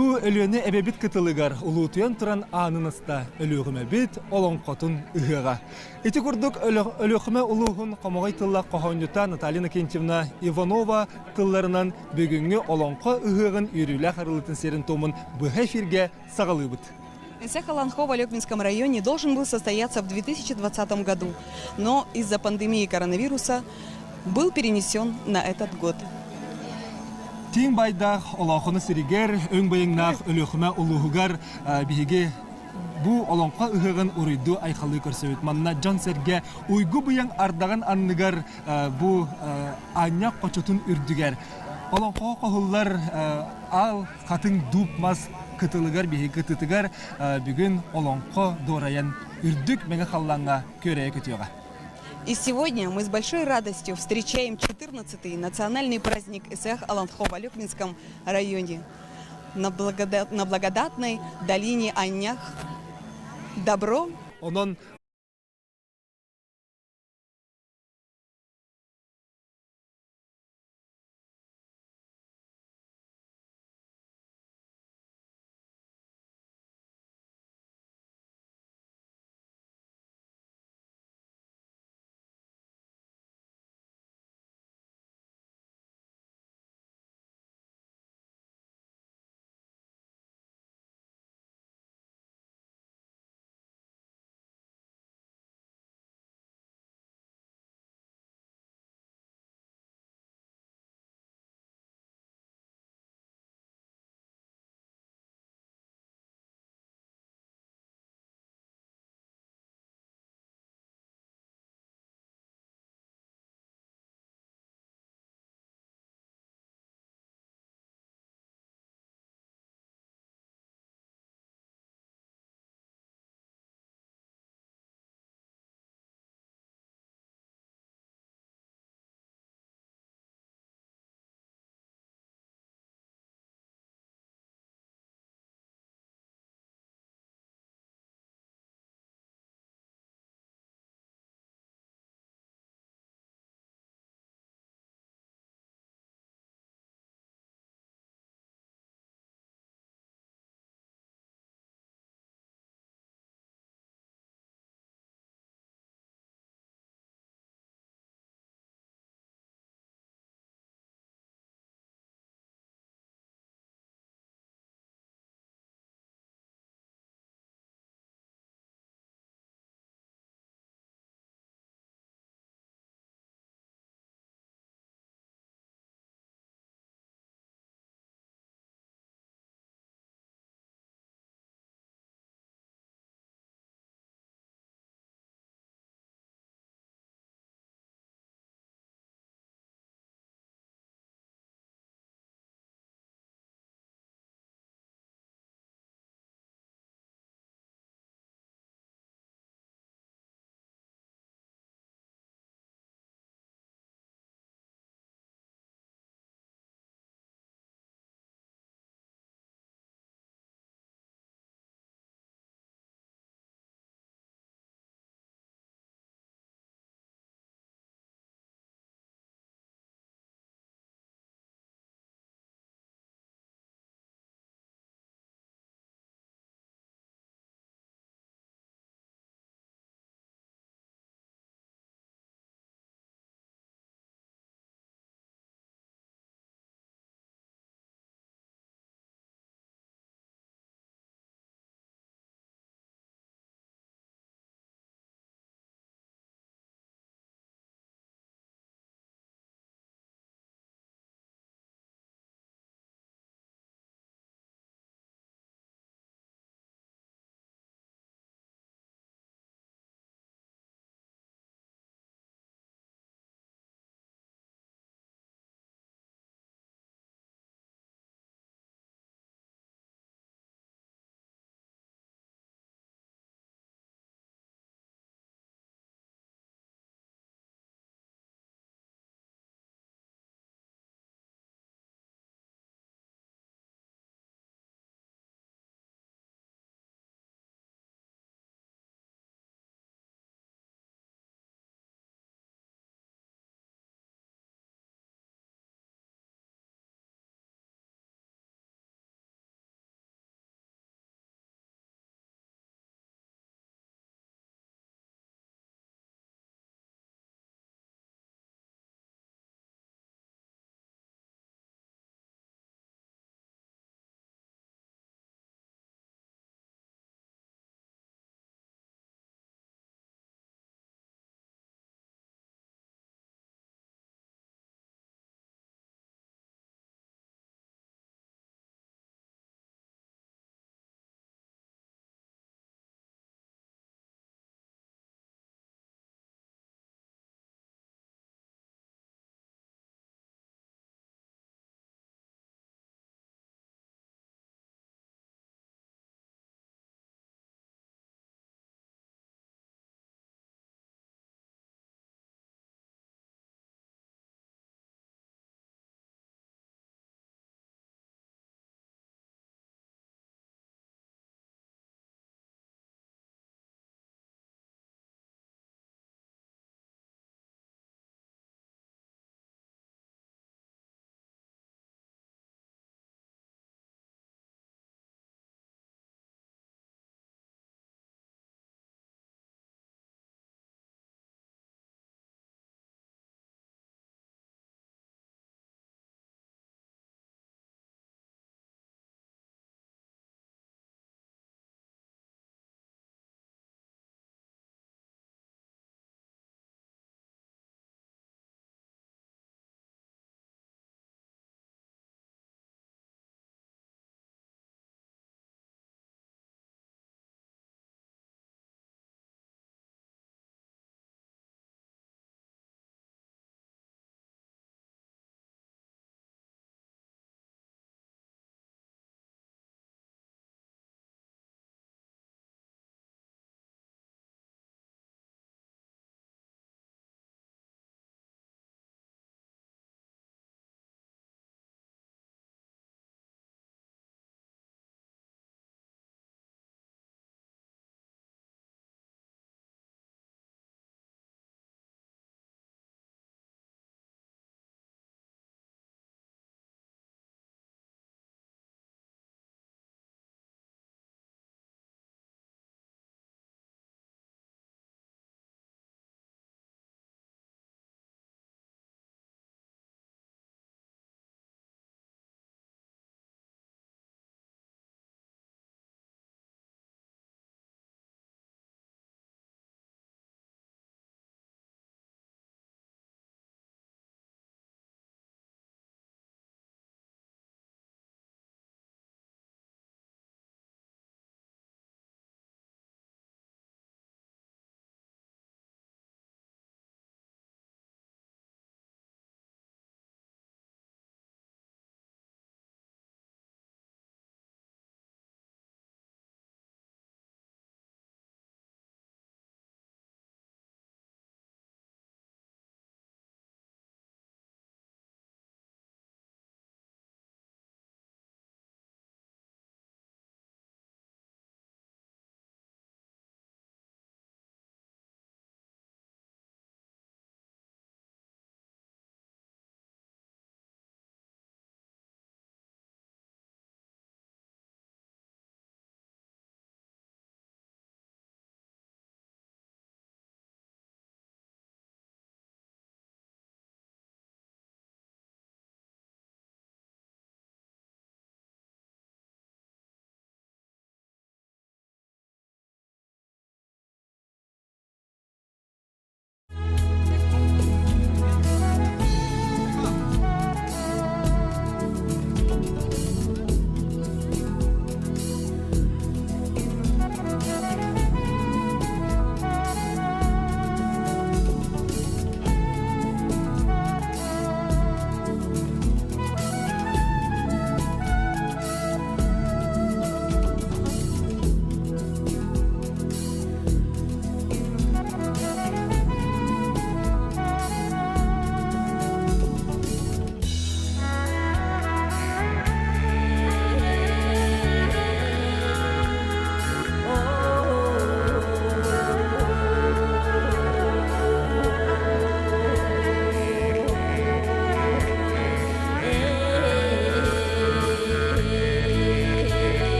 Улуу Өлүөнэ эбэбит кытылыгар улуутуйан туран аанын аста Өлүөхүмэбит олоҥхотун ыһыаҕа. Ити курдук Өлүөхүмэ улууһун хомоҕой тыллаах хоһоонньута Наталья Иннокентьевна Иванова тылларынан бүгүҥҥү олоҥхо ыһыаҕын үөрүүлээх арыллыытын сиэрин-туомун быһа эфиргэ саҕалыыбыт. Ысыах Олонхо в Олекминском районе должен был состояться в 2020 году, но из-за пандемии коронавируса был перенесен на этот год. Тиҥ байдаах олоохону сиригэр, өҥ быйаҥнаах Өлүөхүмэ улууһугар биһиги бу олоҥхо ыһыаҕын уруйдуу айхалыы көрсөбүт. Манна дьон-сэргэ уйгу быйаҥ ардаҕын анныгар бу аанньах хочотун үрдүгэр олоҥхоҕо хоһуллар аал хатыҥ дууп мас кытылыгар биһиги кытытыгар бүгүн олоҥхо дуорайан үрдүк мэҥэ халлааҥҥа күөрэйэ көтүөҕэ. И сегодня мы с большой радостью встречаем 14-й национальный праздник Ысыах Олонхо в Олекминском районе. На, благодат, на благодатной долине Аннях. Добро! Онон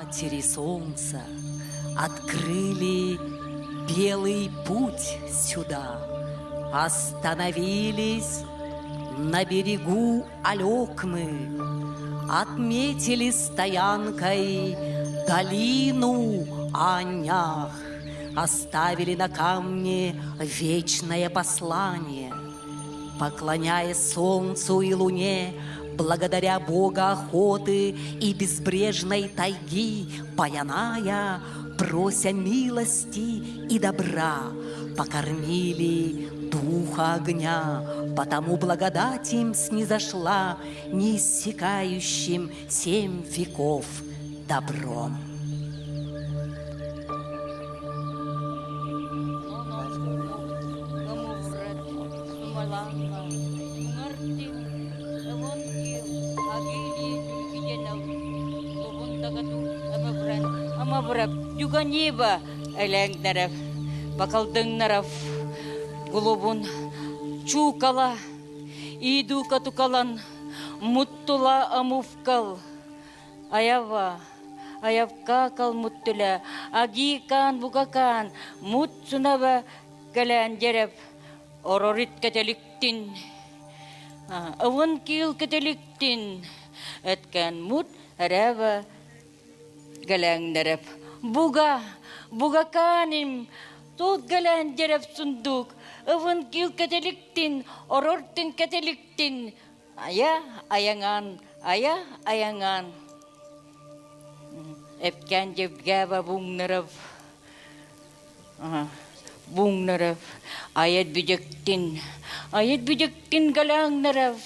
Матери солнца открыли белый путь сюда, Остановились на берегу Алекмы, Отметили стоянкой долину Анях, Оставили на камне вечное послание — Поклоняясь солнцу и луне, благодаря Бога охоты и безбрежной тайги, Баяная, прося милости и добра, покормили духа огня, потому благодать им снизошла неиссякающим семь веков добром. Юганиба элэҥнэрев, бакалдыҥнаров, гулубун чуукала, идука тукалан, муттула амувкал, Аява, аявка калмуттуля, агикан букакан, мутсунаба кэлээн дьэрэп, орорит кэтэликтин, ывын киил кэтэликтин, эткэн мут эрэва гэлээҥнэрэп. Буга, бугаканим, тут гэлээн дьэрэп сундук, ывын киил кэтэликтин, орортин кэтэликтин, Айа айаҥаан, айа айаҥаан Эпкээн Евгева Буҥнаров Буҥнаров айат бүдьэктин айат бүдьэктин Галаҥнаров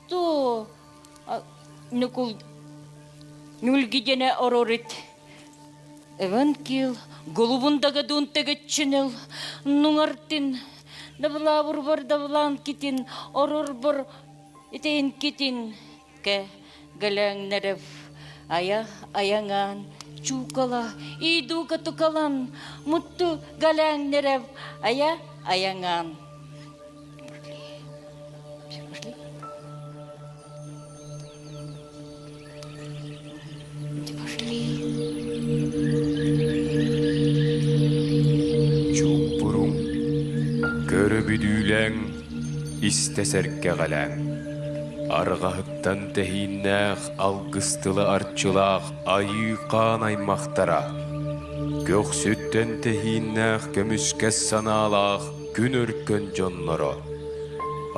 ту нукул нүлгидене орорит Эван кил голубундага дунтагаччыныл нуҥартын дабылаабурбар дабылаан китин орорбор итин китин кэ гэлээҥнэрев ая аяҥаан чуукала иидуука тукалан мутту галээҥнэрев ая аяҥаан Чуумпуруҥ, көрө-бүдүүлээҥ, истэ сэргэҕэлээҥ. Арҕаһыттан тэһииннээх алгыс тыла арчылаах айыы хаан аймахтара, көхсүттэн тэһииннээх көмүскэс санаалаах күн өркөн дьонноро,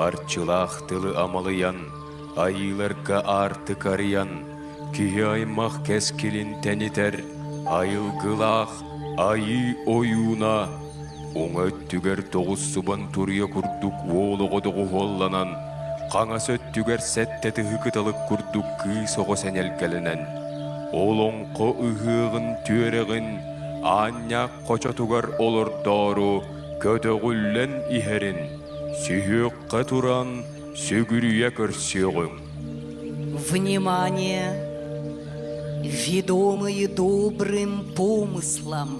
арчылаах тылы амалыйан, Айыыларга аартык арыйан, киһи аймах кэскилин тэнитэр айылгылаах айыы ойууна уҥа өттүгэр тоҕус субан туруйа курдук уол оҕо доҕуһуолланан, хаҥас өттүгэр сэттэ тыһы кыталык курдук кыыс оҕо сэнэлгэлэнэн, олоҥхо ыһыаҕын түөрэҕин аанньаах хочотугар олордоору көтөҕүллэн иһэрин сүһүөххэ туран сүгүрүйэ көрсүөҕүҥ. Внимание! Ведомые добрым помыслом,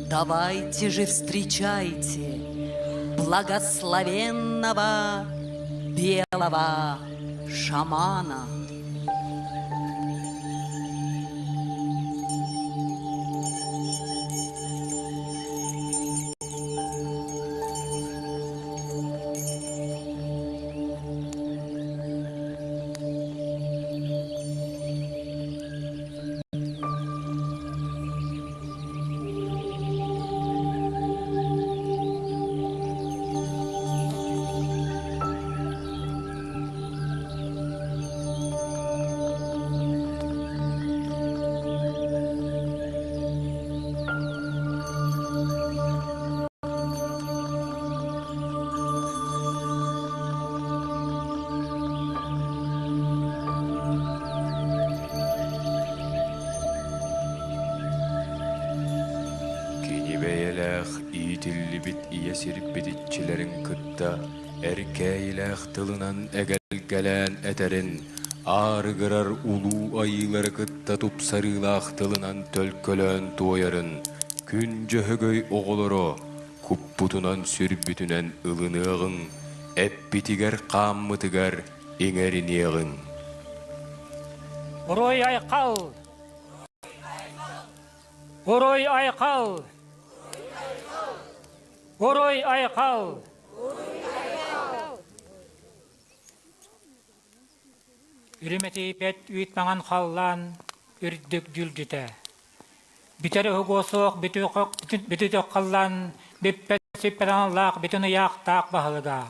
давайте же встречайте благословенного белого шамана. Кини бэйэлээх иитиллибит ийэ сирбит иччилэрин кытта эркээйилээх тылынан эгэлгэлээн этэрин, аарыгырар улуу айыылары кытта тупсарыылаах тылынан төлкөлөөн туойарын, күн Дьөһөгөй оҕолоро куппутунан-сүрбүтүнэн ылыныаҕыҥ, эппитигэр-хааммытыгар иҥэриниэҕиҥ. Уруй айхал! Уруй айхал! Уруй айхал! Үрүмэтийбэт үүт маҥан халлаан үрдүк дьүлдьүтэ. Бүтэр уһугуо суох бүтүтөх халлаан бүппэт сүппэт аналлаах бүтүн ыйаахтаах баһылыга.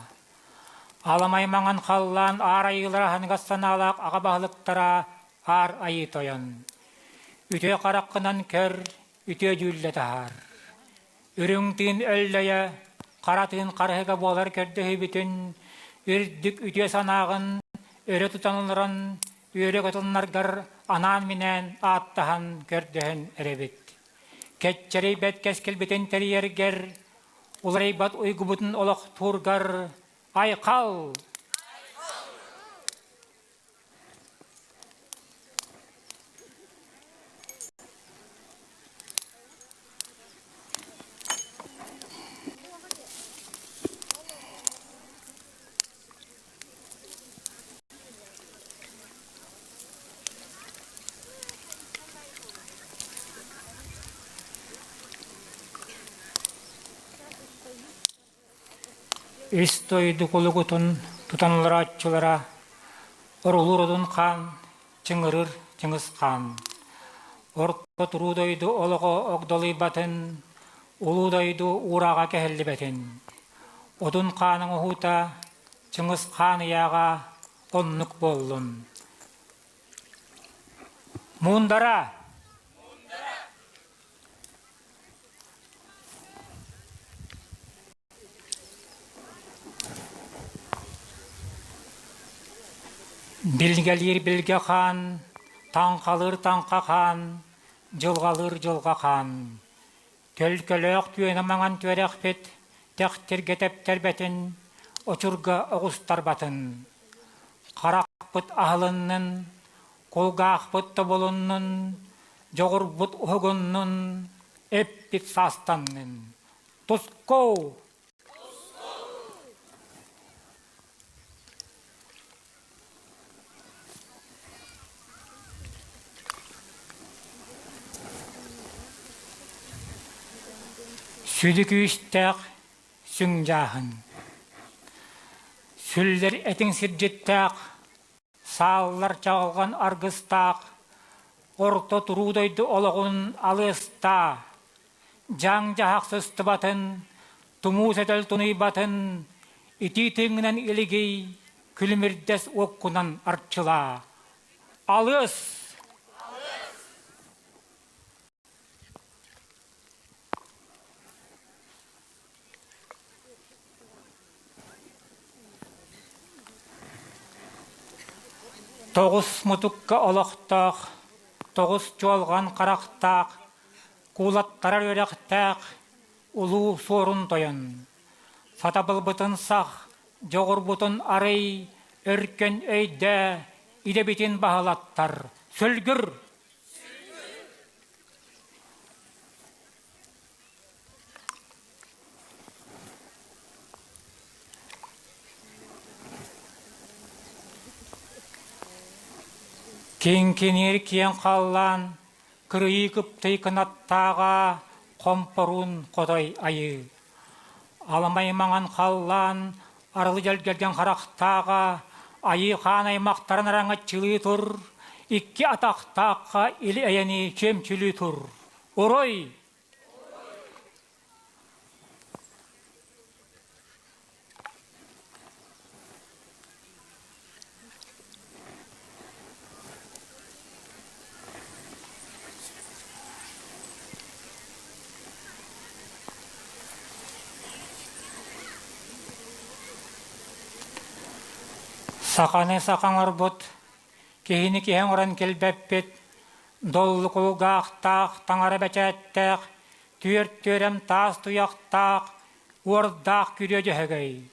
Аламай маҥан халлаан аар айыылара аһыныгас санаалаах аҕа баһылыктара Аар Айыы Тойон. Үтүө хараххынан көр, үтүө дьүүллэ таһаар. Үрүҥ тыын өллөйө, хара тыын харыһыга буолар көрдөһүүбүтүн, үрдүк үтүө санааҕын өрө тутан олорон, үөрэ көтүлларгар анаан-минээн ааттаһан көрдөһөн эрэбит. Кэччэрийбэт кэскилбитин тэрийэргэр, уларыйбат уйгубутун олохтуургар айхал! Үс дойду кулугутун тутан олорооччулара орулуур одун хаан, чыҥырыр чыҥыс хаан. Орто туруу дойду олоҕо огдолуйбатын, улуу дойду уурааҕа кэһиллибэтин. Одун хаан оҥоһуута, Чыҥыс хаан ыйааҕа оннук буоллун. Муундара! Билгэлиир билгэ хаан, таҥхалыыр таҥха хаан, дьылҕалыыр дьылҕа хаан. Төлкөлөөх түөнэ маҥан түөрэхпит тэхтиргэ тэптэрбэтин, очурга оҕустарбатын. Харахпыт аһылыннын, кулгаахпыт тобулуннун, дьоҕурбут уһугуннун, эппит саастаннын. Тускоу! Сүдү күүстээх сүҥ дьааһын Сүллэр этиҥ сирдьиттээх Сааллар чаҕылҕан аргыстаах, Орто туруу дойду олоҕун алыастаа, Дьаҥ-дьаһах сыстыбатын, тумуу сөтөл тунуйбатын, Итии тыыҥҥынан илигий, күлүмүрдэс уоккунан арчылаа. Алыас! Тоҕус мутукка олохтоох, тоҕус чуолҕан харахтаах, куулаттарар үөрэхтээх улуу Суорун Тойон. Сатабылбытын сах, дьоҕурбутун арый, өркөн өйдөө, идэбитин баһылаттар. Сөлгүр! Киҥкиниир киэҥ халлаан, кырыйыы кыптый кынаттааҕа хомпоруун хотой айыы. Аламай маҥан халлаан, арылы дьэлгэргэн харахтааҕа, айыы хаан аймахтарын араҥаччылыы тур, икки атахтаахха или эйэни чөмчүлүү тур. Орой! Саханы саха оҥорбут, киһини киһи оҥорон кэлбэппит, доллу кулгаахтаах, таҥара бэчээттээх, түөрт түөрэм таас туйахтаах, уордаах күрүө дьөһөгөй.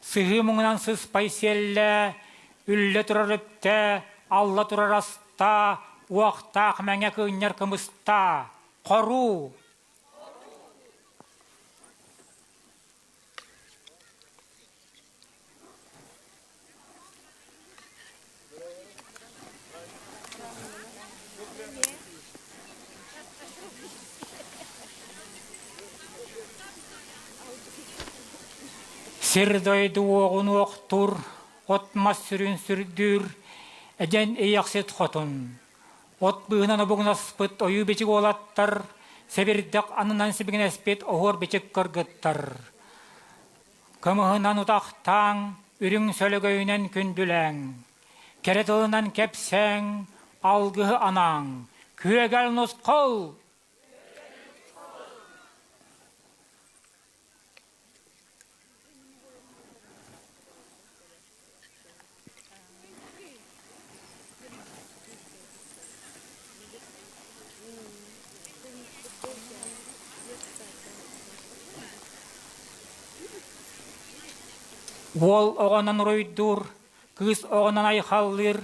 Сыһыы муҥунан сыспай сиэллээ, үллэ турар үптээ, алла турар астаа, уохтаах мэҥэ кыынньар кымыстаа, хоруу! Сир-дойду уоҕун уохтуур, от-мас сүрүн сүрдүүр, эдьэн ийэхсит хотун. От быыһынан обугунаспыт ойуу-бичик уолаттар, сэбирдэх аннынан сибигинэспит оһуор-бичик кыргыттар. Кымыһынан утахтааҥ, үрүҥ сөлөгөйүнэн күндүлээҥ, кэрэ тылынан кэпсээҥ, алгыһы анааҥ, күөгэл нусхал! Уол оҕонон уруйдуур, кыыс оҕонон айхаллыыр,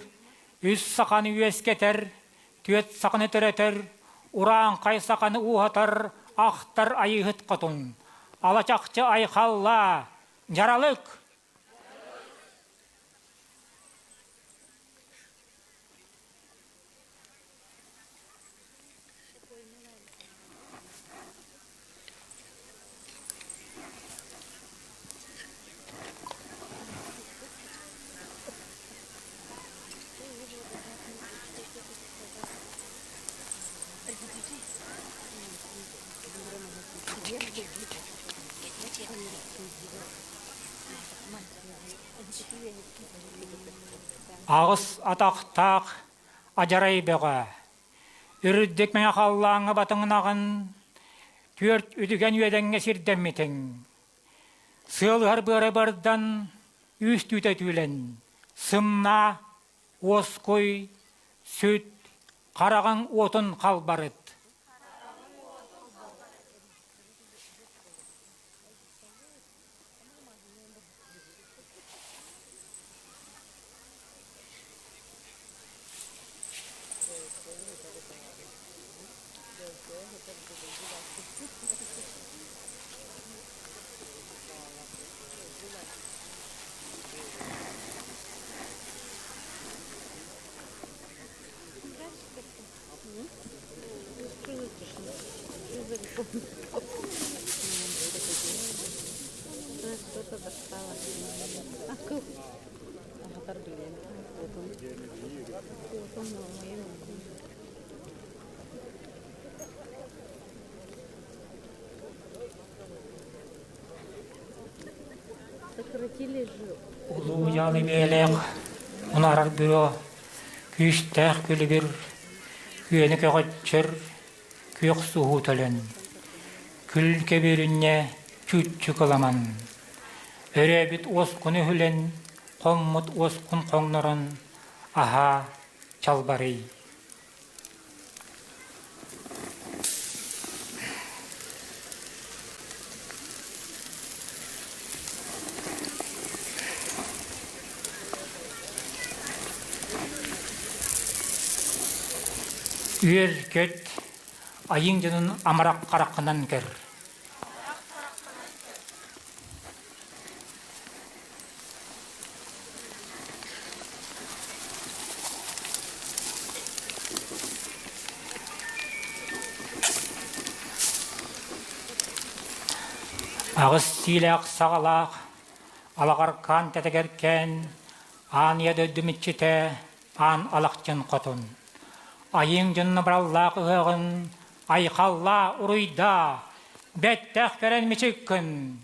үс саханы үөскэтэр, түөрт саханы төрөтөр, урааҥхай саханы ууһатар, ахтар айыыһыт хотун. Алачахчы айхаллаа, дьаралык! Аҕыс атахтаах адьарай бөҕө, үрдүк мэҥэ халлааҥҥа батыҥнаҕын, түөрт үтүгэн үөдэҥҥэ сирдэммитиҥ. Сыалыһар быара бардан, үүс түүтэ түүлэн, сымнаа, уоскуй, сүт, хараҕыҥ уотун халбарыт. Улуу дьаалы биэлээх унаарар бюро күүстээх күлүгүр күөнү көҕөччөр күөх суһуу төлөн, күл көбүөрүнньэ чүүччү кыламан, өрөөбүт уоскуну үһүлэн, хоммут уоскун хоҥнорон, аһаа чалбарый. Үөр-көт, айыҥ дьонун амарах хараххынан көр. Аҕыс сиилээх саҕалаах, алаҕаркаан тэтэгэркээн, аан ийэ дойдум иччитэ, аан алахчын хотун. Айыыҥ дьонно бараллаах ыһыаҕын айхаллаа, уруйдаа, бэттэх көрөн мичиккин.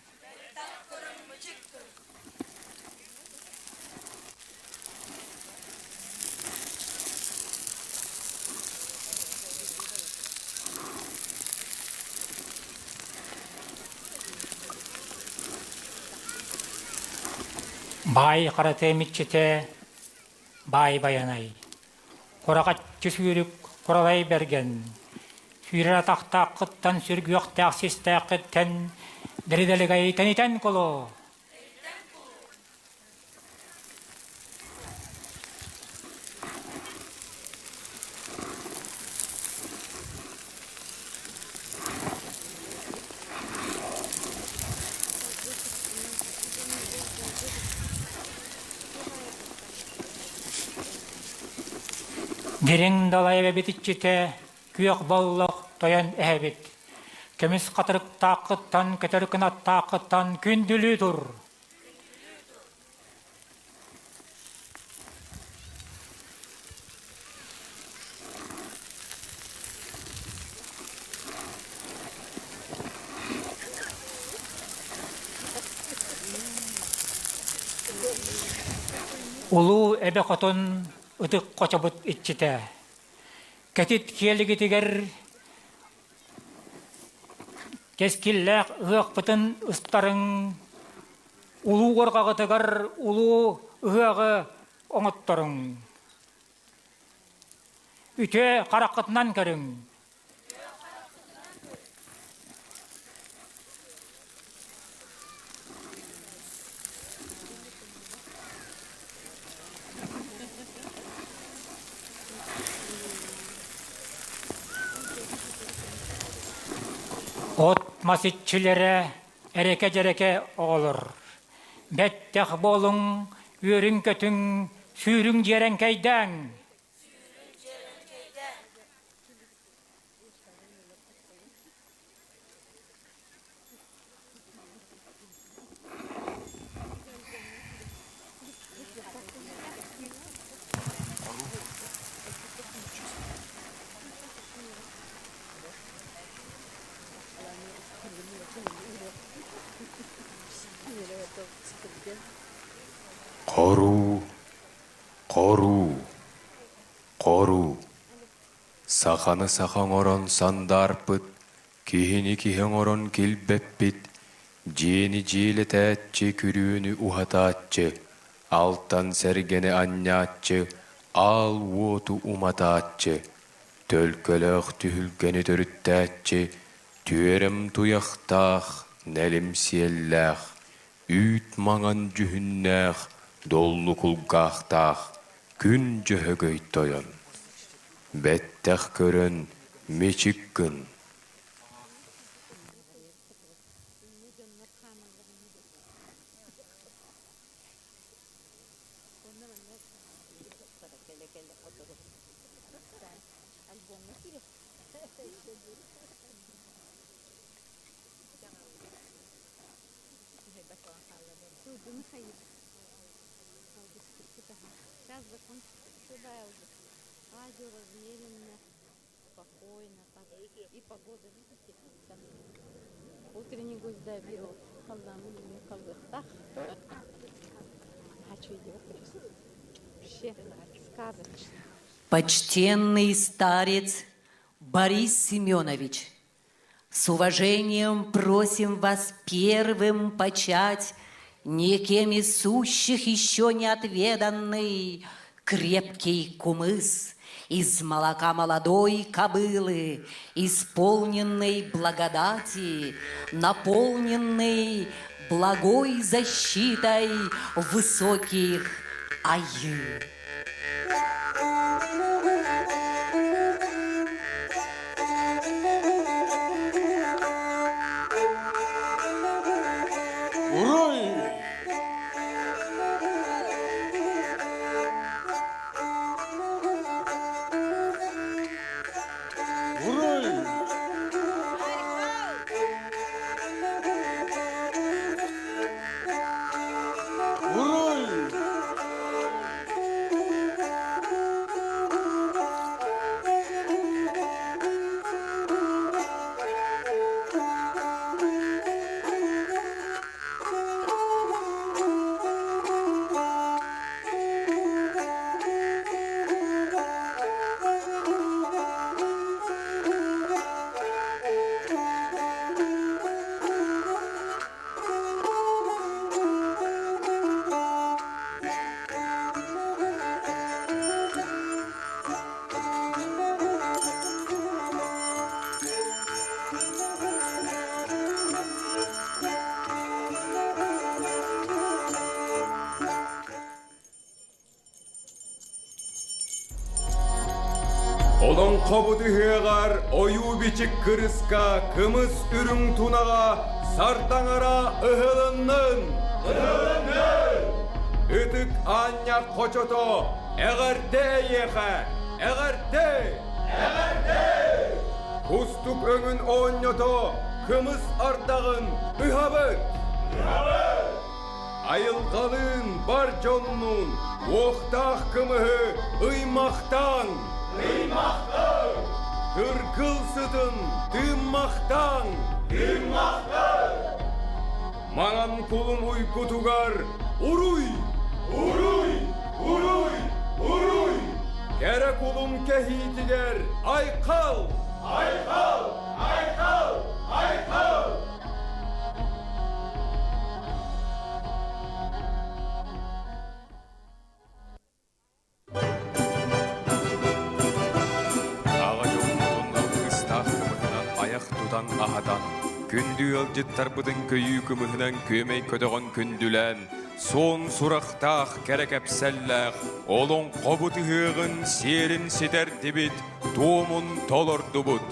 Баай харата эмиччитэ баай байанай Кураҕаччы сүүрүк Куралай Бэргэн сүүрэр атахтааххыттан сүргүөхтээх систээххиттэн дэридэлигэй тэнитэн кулу Дириҥ далай эбэбит иччитэ, күөх боллох, тойон эһэбит. Көмүс хатырыктааххыттан, көтөр кынаттааххыттан күндүлүү тур! Улуу эбэ хотун ытык хочобут иччитэ. Кэтит киэлигитигэр кэскиллээх ыһыахпытын ыстарыҥ, улуу уорҕаҕытыгар улуу ыһыаҕы оҥотторуҥ. Үтүө хараххытынан көрүҥ. От-мас иччилэрэ эрэкэ-дьэрэкэ оҕолор. Бэттэх буолуҥ, үөрүҥ-көтүҥ, сүүрүҥ дьиэрэҥкэйдээҥ! Хоруу, хоруу, хоруу. Саханы саха оҥорон сандаарпыт, киһини киһи оҥорон килбэппит, дьиэни дьиэлэтээччи, күрүөнү уһатааччы, алтан сэргэни анньааччы, аал уоту уматааччы, төлкөлөөх түһүлгэни төрүттээччи, түөрэм туйахтаах, нэлим сиэллээх, үүт маҥан дьүһүннээх, доллу кулгаахтаах күн Дьөһөгөй тойон. Бэттэх көрөн мичик гын. Почтенный старец Борис Семенович, с уважением просим вас первым почать никем из сущих еще не отведанный крепкий кумыс из молока молодой кобылы, исполненный благодати, наполненный благой защитой высоких айыы. Уруй! Уруй! Уруй! Олоҥхобут ыһыаҕар ойуу-бичик кырыска кымыс үрүҥ тунаҕа сардаҥара ыһылыннын! Ыһылыннын! Ытык аанньах хочото эҕэрдэ эйиэхэ! Эҕэрдэ! Эҕэрдэ! Кустук өҥүн оонньото кымыс ардаҕын ыһабыт! Айылҕалыын бар дьоннуун уохтаах кымыһы ыймахтаан! Ыймахтаан! Тыргыл сытын тыыммахтаан! Тыыммахтаан! Маҥан кулун уйгутугар уруй! Уруй! Уруй! Уруй! Кэрэ кулун кэһиитигэр айхал! Айхал! Айхал! Айхал! Аҕа дьоммутун алгыстаах кымыһынан айах тутан аһатан, күндү ыалдьыттарбытын көйүү кымыһынан күөмэй көтөҕөн күндүлээн, суон сурахтаах кэрэ кэпсэллээх олоҥхобут ыһыаҕын сиэрин ситэрдибит, туомун толордубут.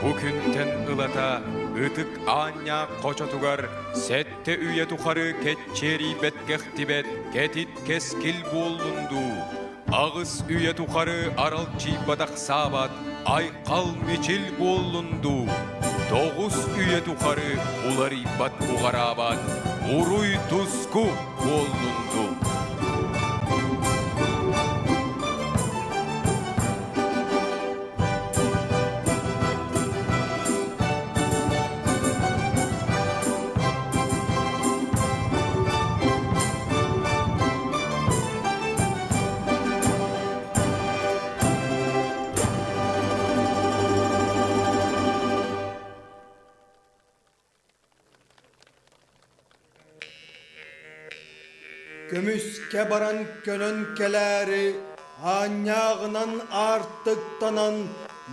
Бу күнтэн ылата ытык аанньаах хочотугар сэттэ үйэ тухары кэччиэрийбэт кэхтибэт кэтит кэскил буоллун дуу, аҕыс үйэ тухары аралдьыйбатах саабат айхал-мичил буоллун дуу, тоҕус үйэ тухары уларыйбат уҕараабат уруй-туску буоллун дуу. Көмүскэ баран көнөн кэлээри, аанньааҕынан аартыктанан,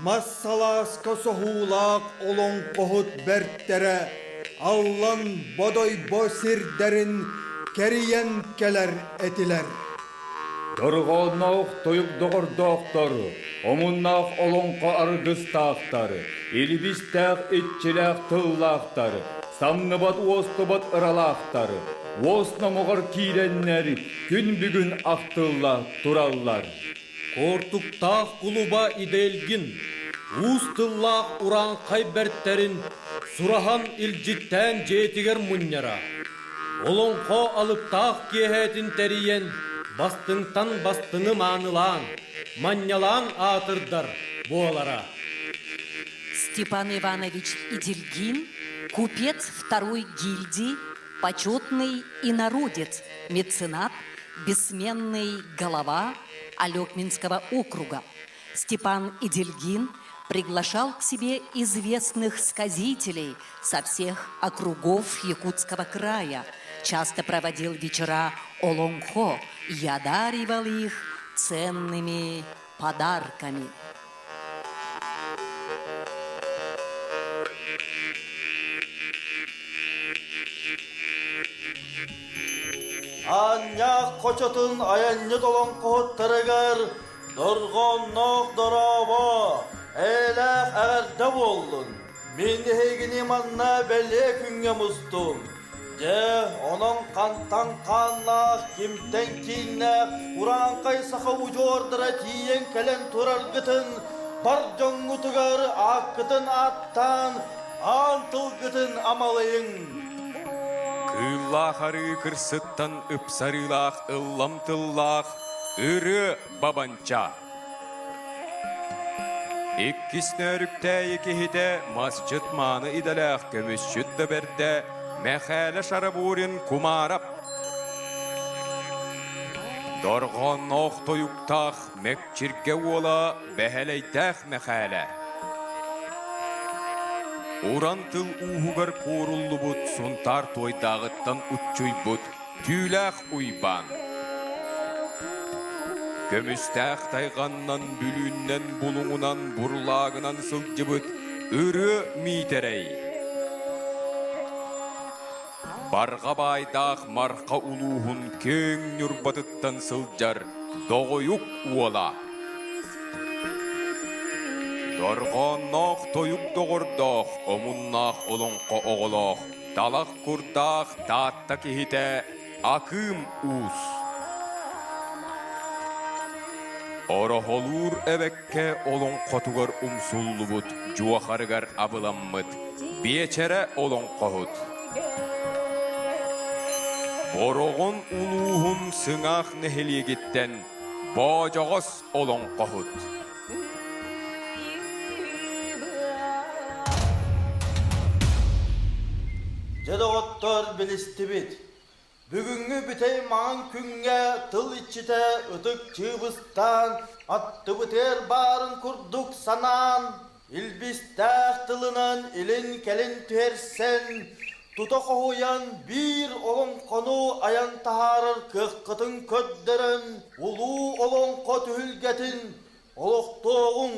мас салааска соһуулаах олоҥхоһут бэртэрэ Аллан Бодойбо сирдэрин кэрийэн кэлэр этилэр. Дорҕоонноох тойук доҕордоохтор, омуннаах олоҥхо аргыстаахтар, илбистээх иччилээх тыллаахтар, самныбат уостубат ыралаахтар, уос номоҕор киирэннэр күн бүгүн ахтылла тураллар. Куортуктаах кулуба Идэлгин, уус тыллаах урааҥхай бэртэрин сураһан илдьиттээн дьиэтигэр мунньара. Олоҥхо алыптаах киэһэтин тэрийэн, бастыҥтан бастыҥы маанылаан, манньалаан аатырдар буолара. Степан Иванович Идельгин, купец второй гильдии, почетный инородец, меценат, бессменный голова Алекминского округа. Степан Идельгин приглашал к себе известных сказителей со всех округов Якутского края, часто проводил вечера Олонхо и одаривал их ценными подарками. Аанньаах хочотун айанньыт олоҥхоһуттарыгар дорҕоонноох дорообо, эйэлээх эҕэрдэ буоллун! Мин эһигини манна бэлиэ күҥҥэ мустум. Дьэ, онон хантан хааннаах, кимтэн кииннээх урааҥхай саха удьуордара тиийэн кэлэн тураргытын бар дьоҥҥутугар ааккытын ааттаан, аан тылгытын амалыйыҥ. Кыыллаах арыы кырсыттан ыпсарыылаах ыллам тыллаах ырыа бабанча. Иккис нөөрүктээйи киһитэ масчыт мааны идэлээх көмүсчүт да бэрдэ Мэхээлэ Шарабурин Кумаарап. Дорҕоонноох тойуктаах Мэкчиргэ уола Бэһэлэйдээх Мэхээлэ. Уран тыл ууһугар кууруллубут Сунтаар туойдааҕыттан уччуйбут Түүлээх Уйбаан. Көмүстээх тайҕаннан, бүлүүннэн, булуҥунан, бурлаагынан сылдьыбыт Ырыа Миитэрэй. Барҕа баайдаах Марха улууһун киэҥ Ньурбатыттан сылдьар Доҕойук уола. Дорҕоонноох тойук доҕордоох, омуннаах олоҥхо оҕолоох, талах курдаах Таатта киһитэ Акыым Уус. Ороһолуур эбэккэ олоҥхотугар умсуллубут дьуохарыгар абыламмыт Биэчэрэ олоҥхоһут. Бороҕон улууһун Сыҥаах нэһилиэгиттэн Боодьоҕос олоҥхоһут. Дьэ доҕоттор билистибит. Бүгүҥҥү бүтэй маҥан күҥҥэ тыл иччитэ ытык чыыбыстаан, аттыбытыгар баарын курдук санаан, илбистээх тылынан илин-кэлин түһэрсэн, тута хоһуйан биир олоҥхону айан таһаарар кыаххытын көрдөрөн, улуу олоҥхо түһүлгэтин олохтуоҕуҥ,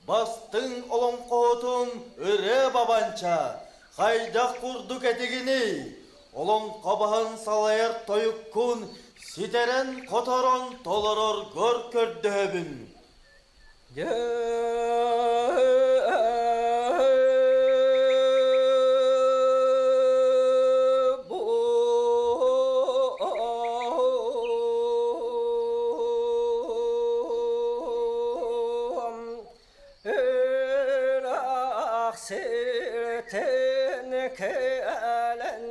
Бастыҥ олоҥхоһутум Ырыа Бабанча хайдах курдук этигиний? Олоҥхо баһын салайар тойуккун ситэрэн-хоторон толороргор көрдөһөбүн. Ыраах сиртэн кэлэн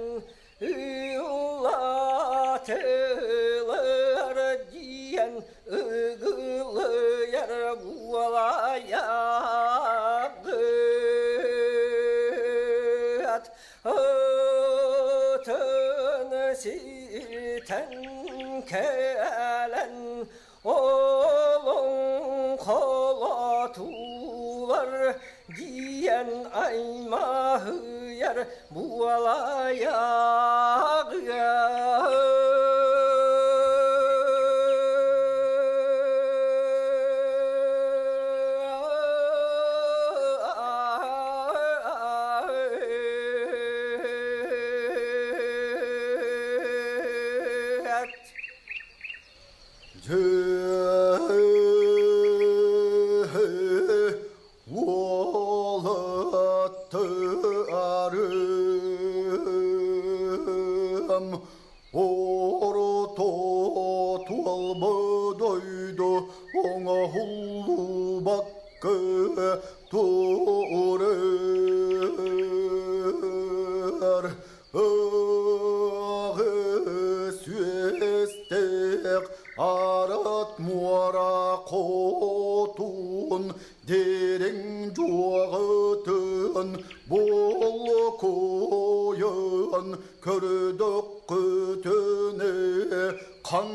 ыыллатылар диэн ыгылыйар буолайаҕыт Ытын ситэн кэлэн Олоҥхолотуулар диэн аймаһыйар буолайаҕыа. Уолаттарым орто туолбудойду оҥоһуллубакка турар Аҕыс үөстээх арат муора хотун дириҥ дьуоҕытын болокуйан көрдөххүтүнэ хан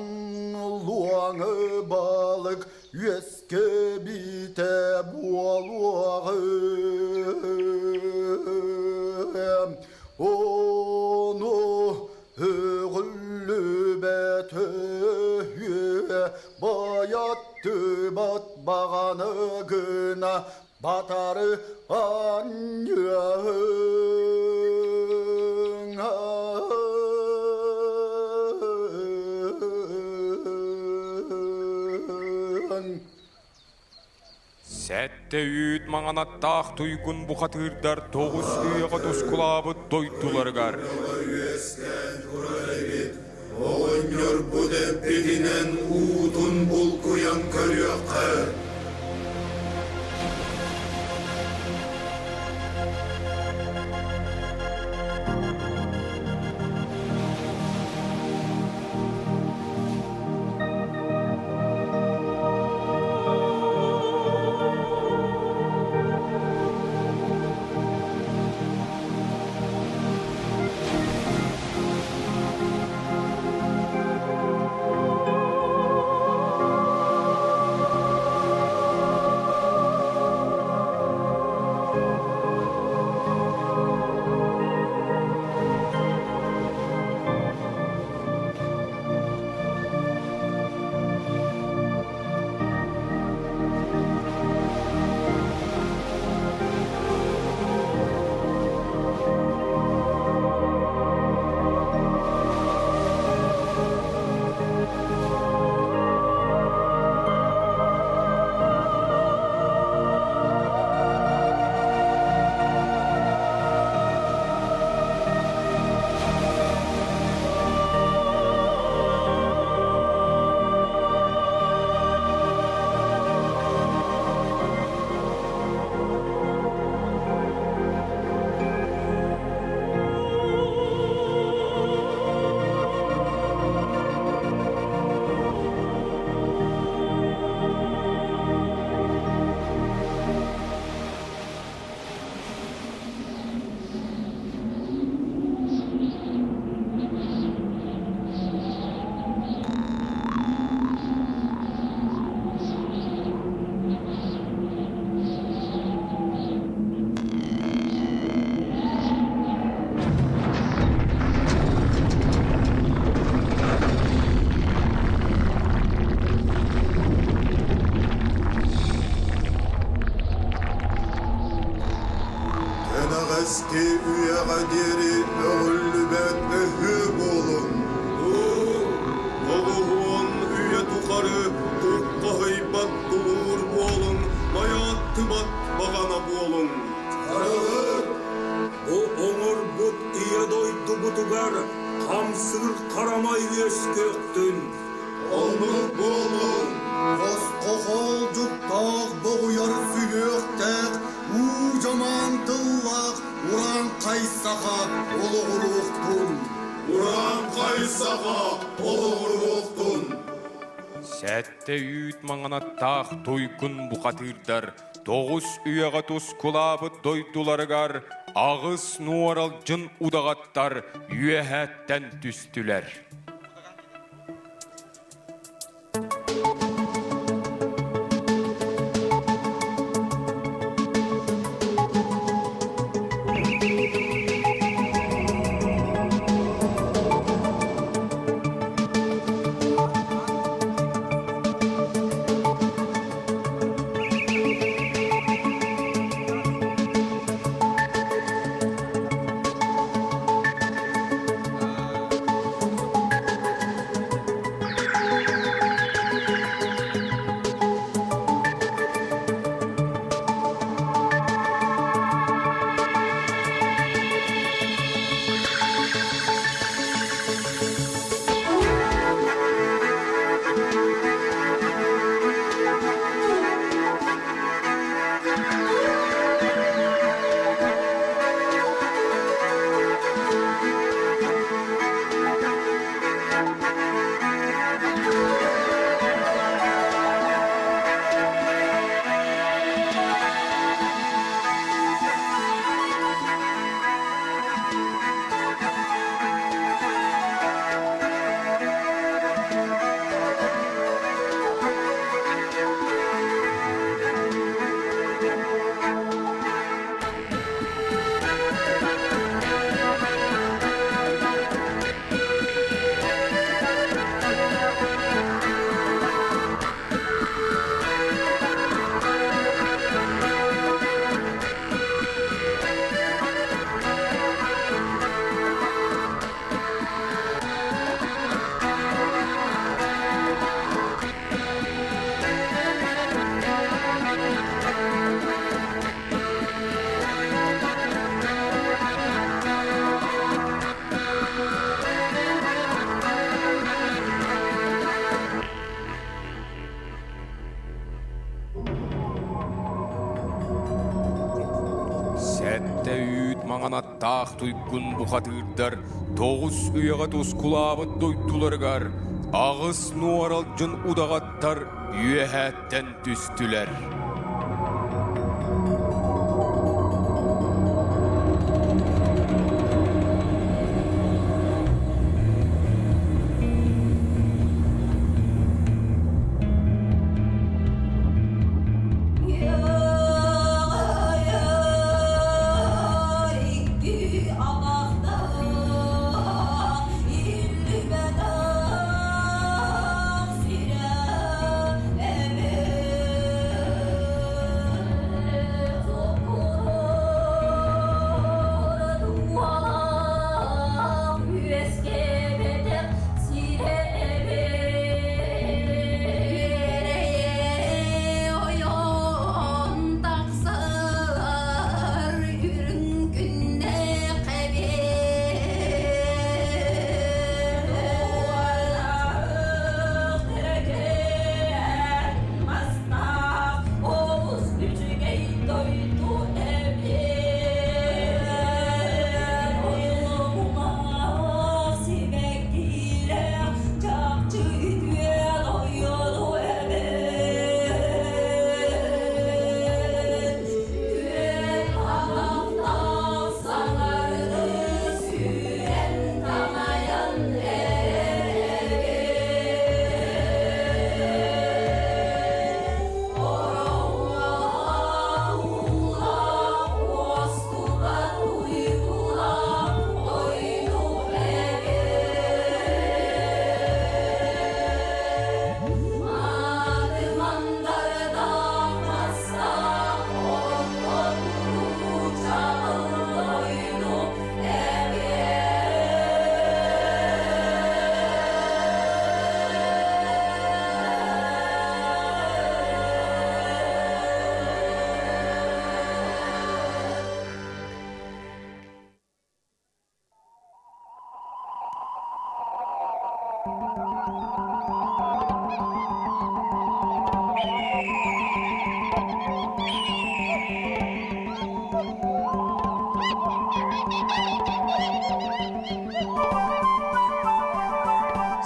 луоҥы балык үөскэбитэ буолуоҕы Ону өҕүллүбэт өһүө байаттыбат баҕаны гына. Батары анньыаһыҥ. Сэттэ үүт маҥанаттаах туйгун бухатыырдар тоҕус үйэҕэ тускулаабыт дойдуларыгар Үөскээн турар эбит. Оҕонньорбут эппитинэн уутун булкуйан көрүөххэ. Кэнэҕэски үйэҕэ диэри өҕүллүбэт өһүө буолуҥ. Оҕуһуон үйэ тухары туоххаһыйбат тулуур буолуҥ, майааттыбат баҕана буолуҥ. Арылык! Бу оҥорбут ийэ дойдубутугар хамсыыр харамай үөскүөхтүн. Оннук буоллун! Босхо дьуттаах боҕуйар сүһүөхтээх, уу дьамаан тыллаах урааҥхай саха олоҕуруохтун! Урааҥхай саха олоҕуруохтун! Сэттэ үүт маҥанаттаах туйгун бухатыырдар тоҕус үйэҕэ тускулаабыт дойдуларыгар аҕыс нуоралдьын удаҕаттар үөһэттэн түстүлэр. Сэттэ үүт маҥан аттаах туйгун бухатыырдар тоҕус үйэҕэ тускулаабыт дойдуларыгар аҕыс нуоралдьын удаҕаттар үөһээттэн түстүлэр.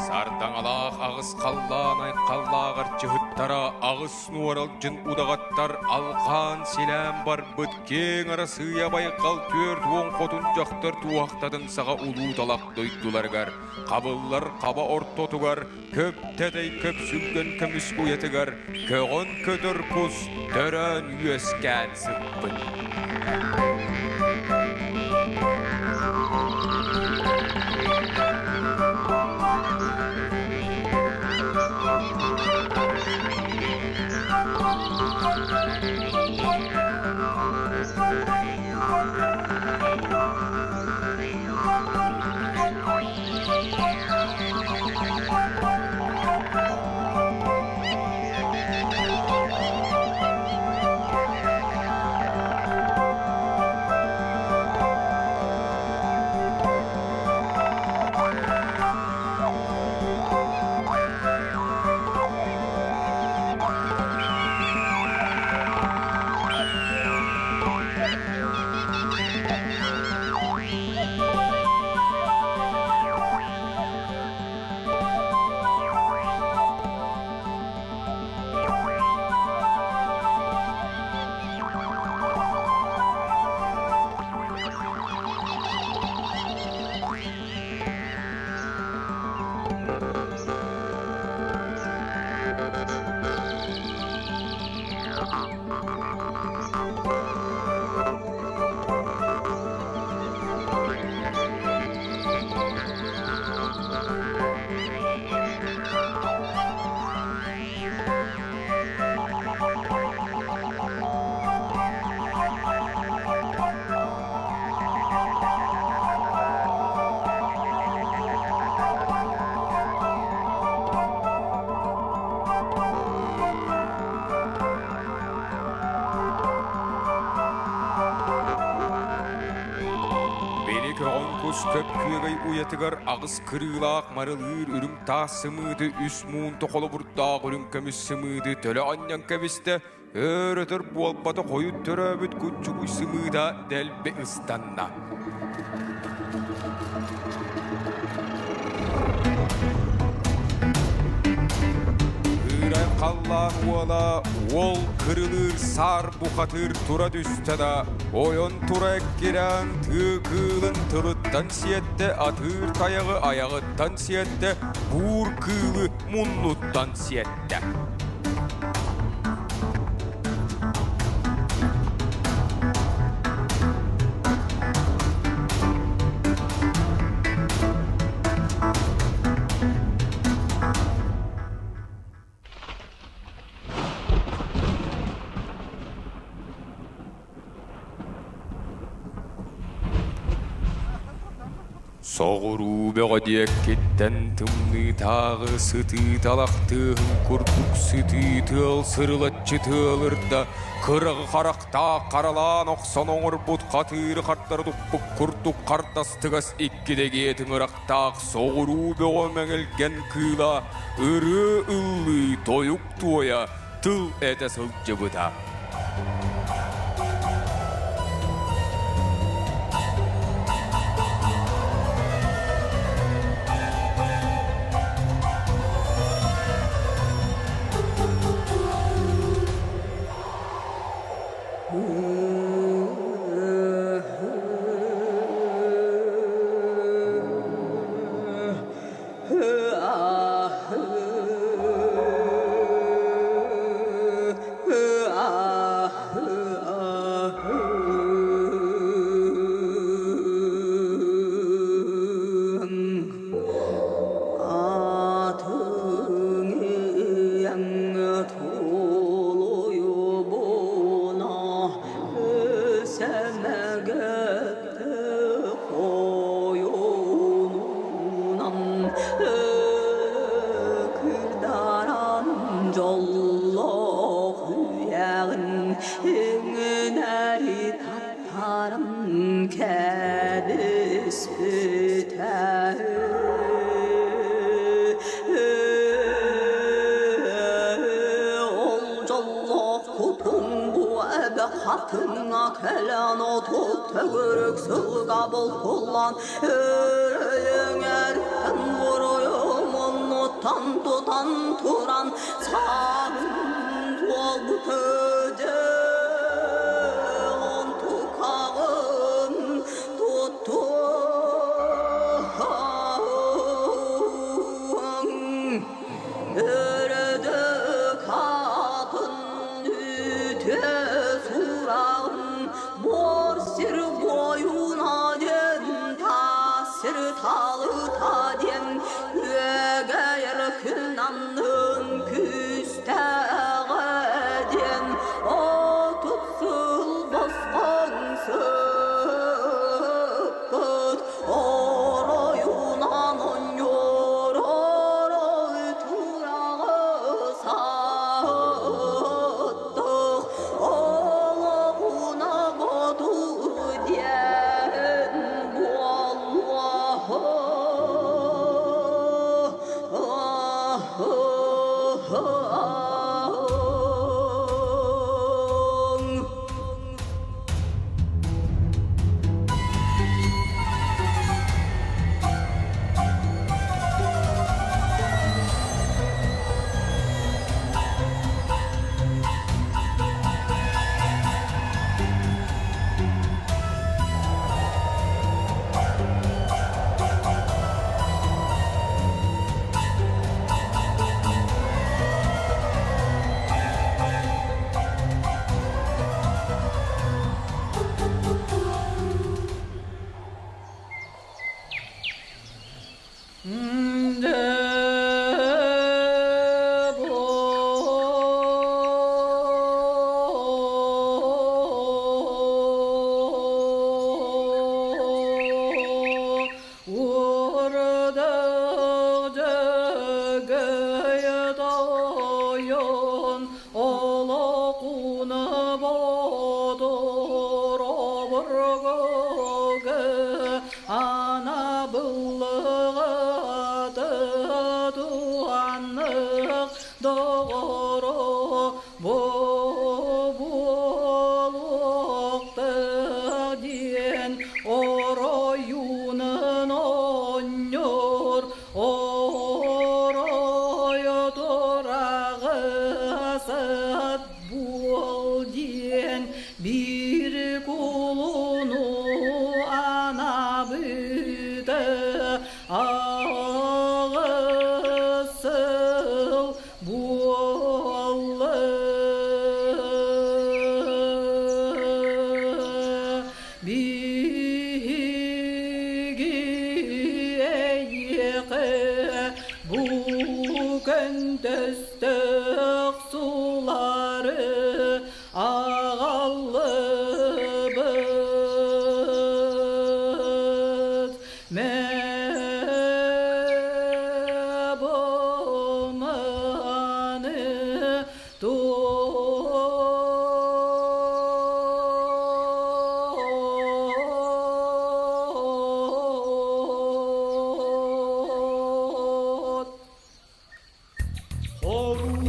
Сардаҥалаах аҕыс халлаан айхаллааҕар чыһыттара аҕыс нуоралдьын удаҕаттар алҕаан силээн барбыт киэҥ Арассыыйа байҕал 40 хотун дьахтар туоһахтатын саҕа улуу талах дойдуларыгар хабыллар хаба ортотугар көп тэтэй көп сүлгэн көмүс уйатыгар көҕөн көтөр кус төрөөн үөскээн сыппыт. Били көҕөн кус көп күөгэй уйатыгар аҕыс кырыылаах марылыыр үрүҥ таас сымыыты үс муун тохолобурдаах үрүҥ көмүс сымыыты төлө анньан кэбистэ. Өр-өтөр буолбата хойут төрөөбүт куччугуй сымыыта дэлби ыстанна. Кыырай халлаан уола уол кырылыыр саар бухатыыр тура түстэ да, ойон тура эккирээн тыы кыылын тылыттан сиэттэ, атыыр тайаҕы айаҕыттан сиэттэ, буур кыылы муннуттан сиэттэ. Соҕуруу бөҕө диэккиттэн тымныытааҕы сытыы талах тыаһын курдук сытыы тыал сырылаччы тыалырда, кыраҕы харахтаах харалаан охсон оҥорбут хатыыры хардары туппут курдук хардастыгас икки дэгиэ тыҥырахтаах соҕуруу бөҕө мэҥилгэн кыыла ырыа ыллыы, тойук туойа тыл этэ сылдьыбыта. Көнтөстөөх сулары аҕаллыбыт. Мэ бу маны тут. Хоруу!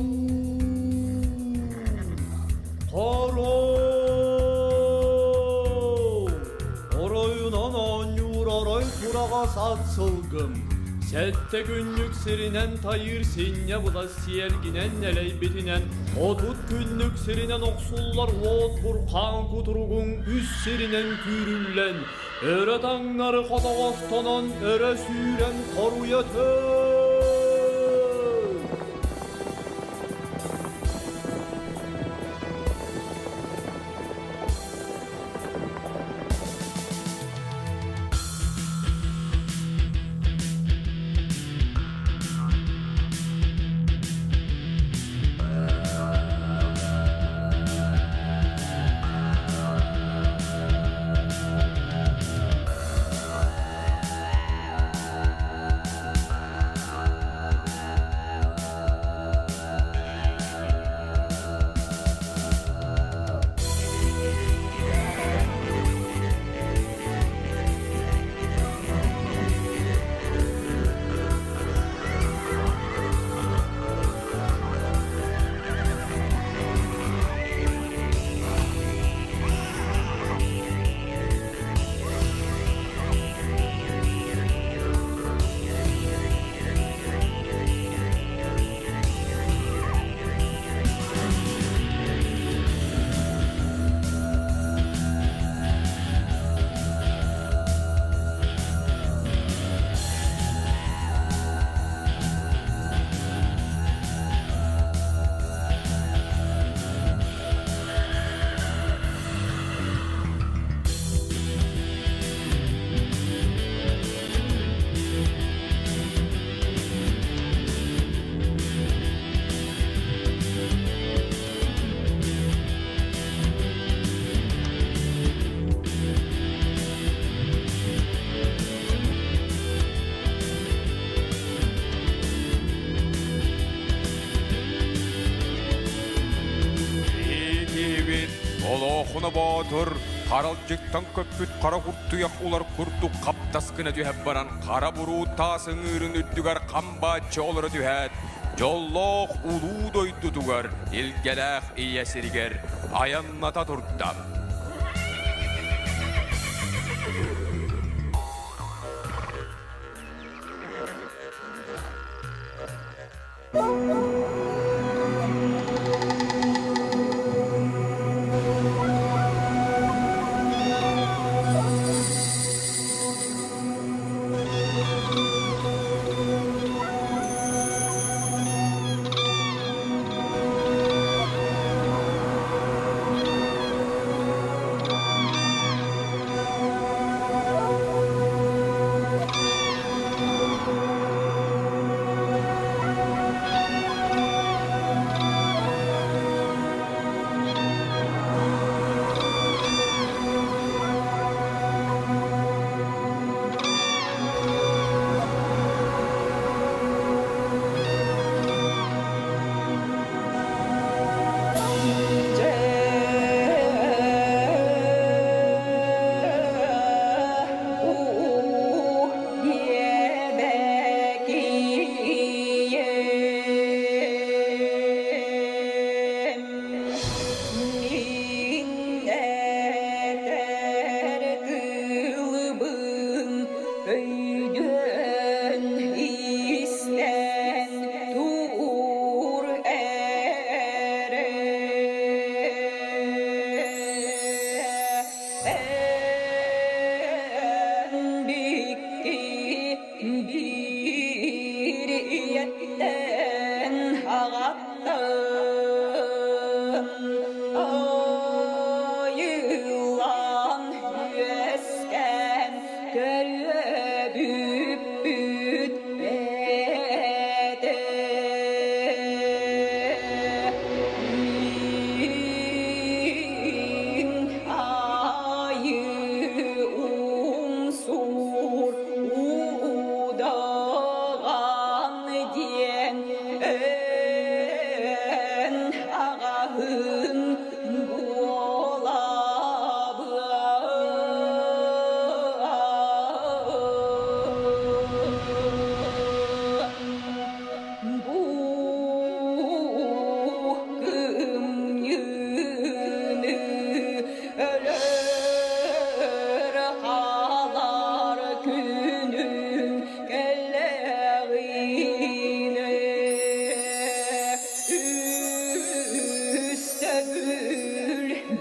Хоруу! Оройунан оонньуур орой тураҕас ат сылгым, Сэттэ күннүк сиринэн тайыыр синньэ былас сиэргинэн нэлэйбитинэн, 30 күннүк сиринэн охсуллар уот бурхаан кутуругуҥ үс сиринэн түүрүллэн, өрө таҥнары хотоҕостонон өрө сүүрэн хоруйа түс! Киһибит олоохуна боотур харалдьыктан көппүт хара куртуйах улар курдук хаптас гына түһэн баран хара буруу таас ыҥыырын үрдүгэр хамбааччы олоро түһээт, дьоллоох улуу дойдутугар илгэлээх ийэ сиригэр айанната турда.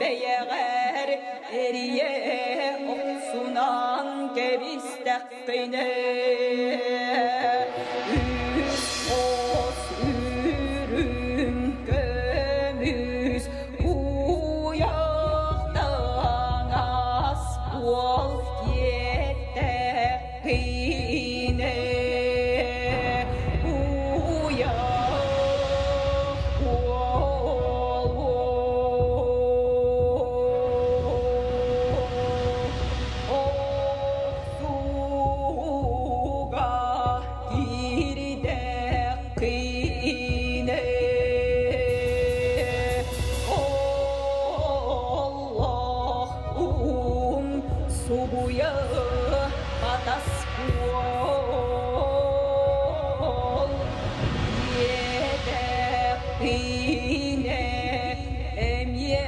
Бэйэҕэр эрийэ охсунан кэбистэххинэ үс хос үрүҥ көмүс куйах таҥас буол диэтэххинэ куйах Охсууга киирдэххинэ Олох субуйа батас буол диэтэххинэ эмиэ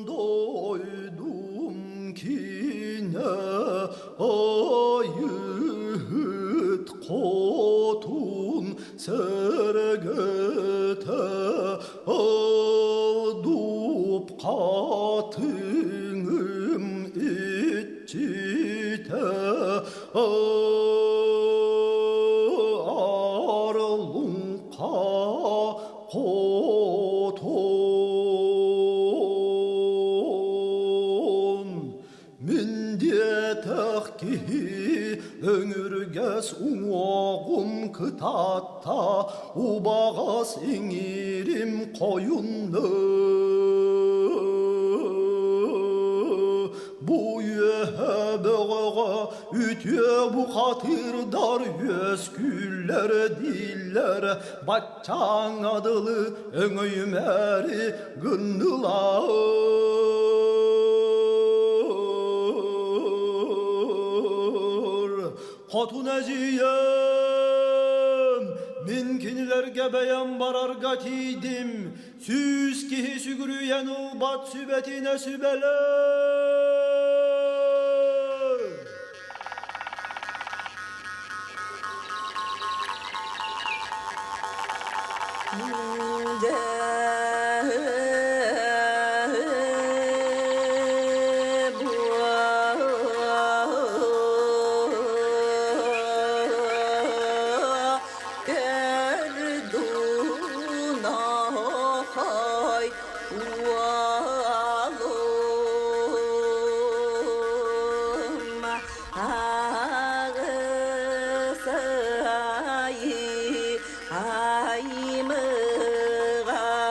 Doydum kine ayıt kotun sergete Aldup katınım içite Arlunka котон Миндетах киһи өҥүргэс уҥуоҕум кытаатта, убаҕас иҥиирим хойунна. Бу үөһэ бөҕөҕө үтүө бухатыырдар үөскүүллэр дииллэр, баччааҥҥа дылы өҥөйүмээри гыннылар. Хотун эдьиийим, мин кинилэргэ бэйэм барарга тиийдим, сүүс киһи сүгүрүйэн ылбат сүбэтинэ сүбэлээ. Аймыға.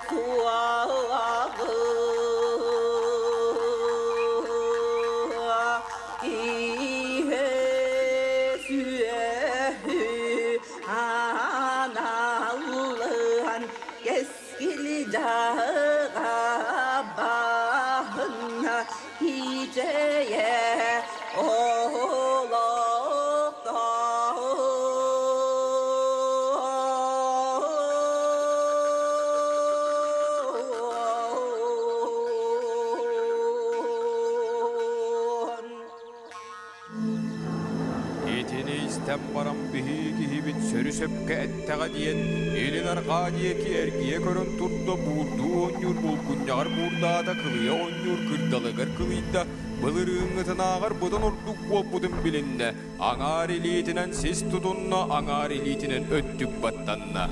Суаҕы Иһэ сүөһү аналлыан кэскил дьаһыга баһына кичэйэ олохтоон. Итини истэн баран биһиги киһибит сөрү-сөпкө эттэҕэ диэн, илин арҕаа диэки эргийэ көрөн турда, буурдуу оонньуур булгунньаҕар буурдаата, кылыйа оонньуур кырдалыгар кылыйда, былырыыҥҥытынааҕар быдан ордук буолбутун билиннэ, аҥаар илиитинэн сис тутунна, аҥаар илиитинэн өттүк баттанна.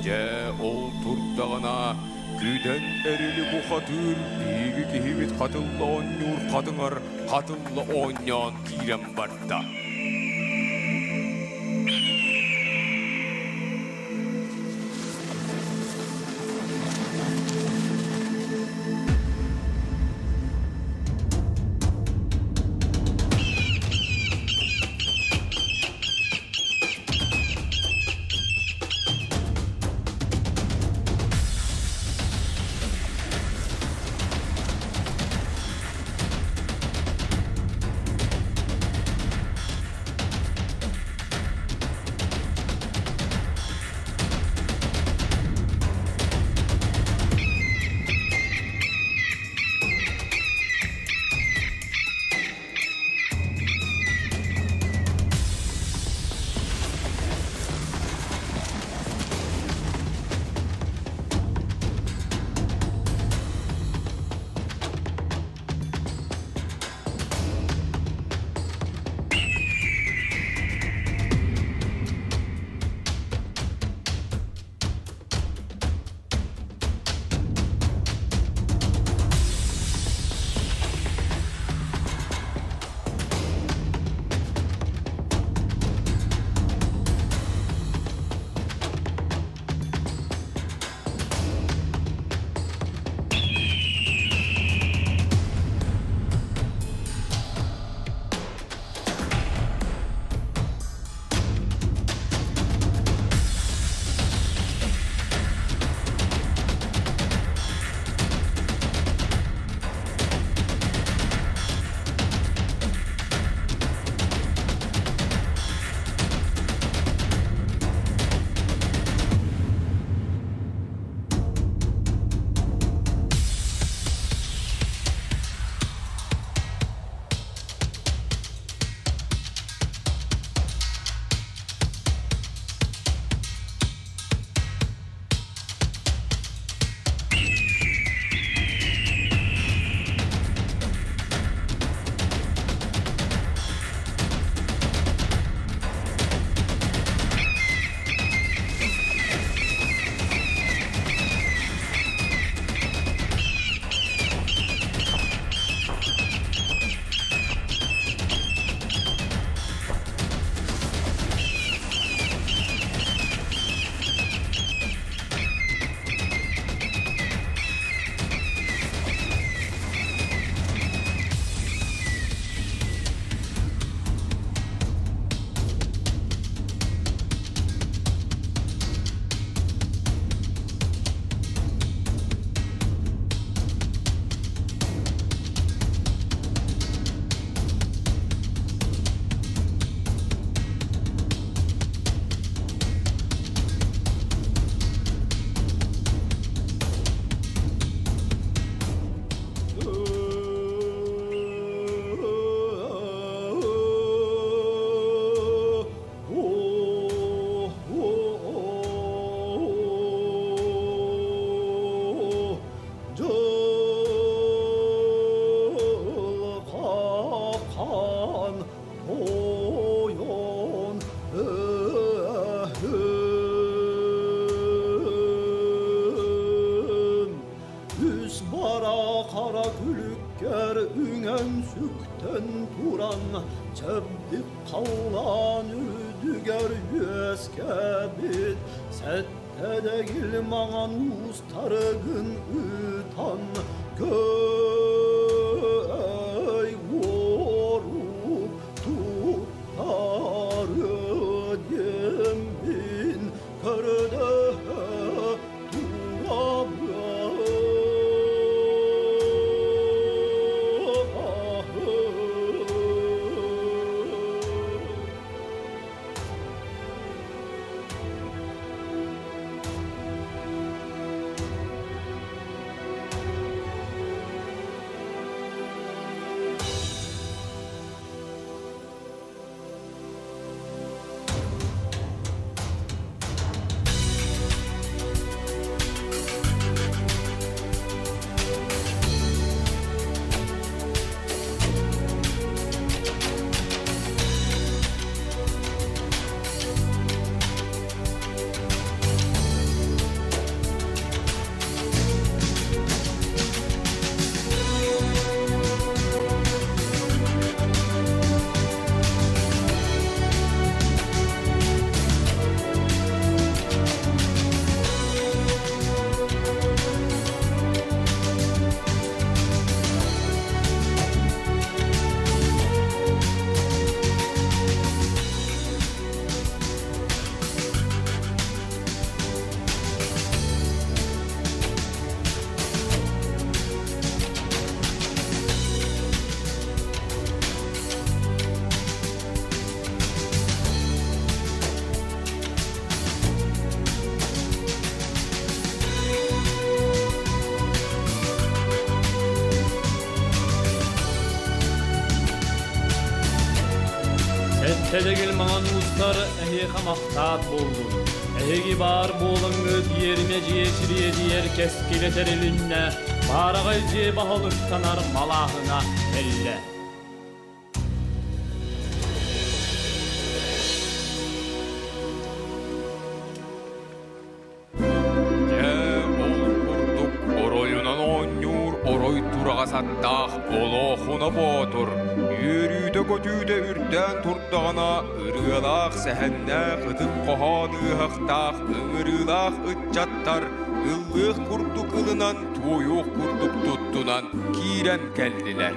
Дьэ, ол турдаҕына, күдэн эрили бухатыыр биһиги киһибит хатылла оонньуур хатыҥар хатылла оонньоон киирэн барда. Тойон өһүм Үс бара қара күлүккэр үҥэн сүктэн туран чэбдик халлаан үрдүгэр үөскэбит Сэттэ маҥан уустарыгын ыытан көй уорук туттары диэммин көрдөһө Сэттэлэгил маҥан уустар эһиэхэ махтаат буоллун. Эһиги баар буолаҥҥыт иэримэ дьиэ сириэдийэр кэскилэ тэрилиннэ, баараҕай дьиэ баһылыктанар малааһына кэллэ. Дьэ, ол курдук оройунан оонньуур орой тураҕас аттаах Олоохуна Боотур үөрүүтэ-көтүүтэ үрдээн турдаҕына ырыалаах, сэһэннээх, ытык хоһоон ыаһахтаах, ыҥырыылаах ыччаттар ыллыах курдук ылынан, туойуох курдук туттунан киирэн кэллилэр.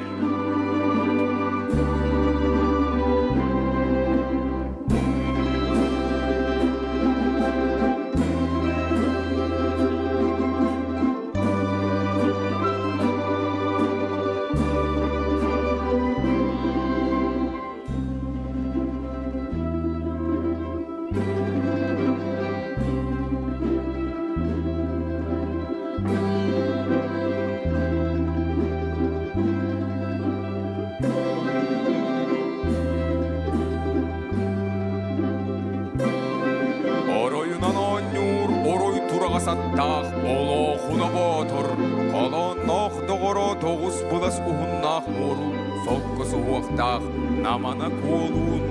Оройунан оонньуур орой тураҕас аттаах Олоохуна Боотур холоонноох доҕоро тоҕус былас уһуннаах муору солко суһуохтаах Намана Куолуун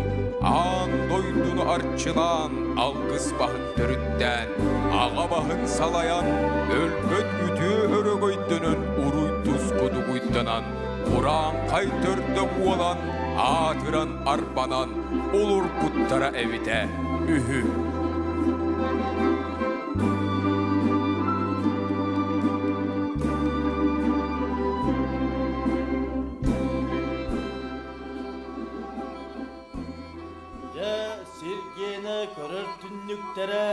аан дойдуну арчылаан алгыс баһын төрүттээн, аҕа баһын салайан, өлбөт үтүө өрөгөйдөнөн уруй туску дугуйданан, урааҥхай төрдө буолан, аатыран арбанан олорбуттара эбитэ үһү. Дьэ, сиргиэнэ көрөр түннүктэрэ,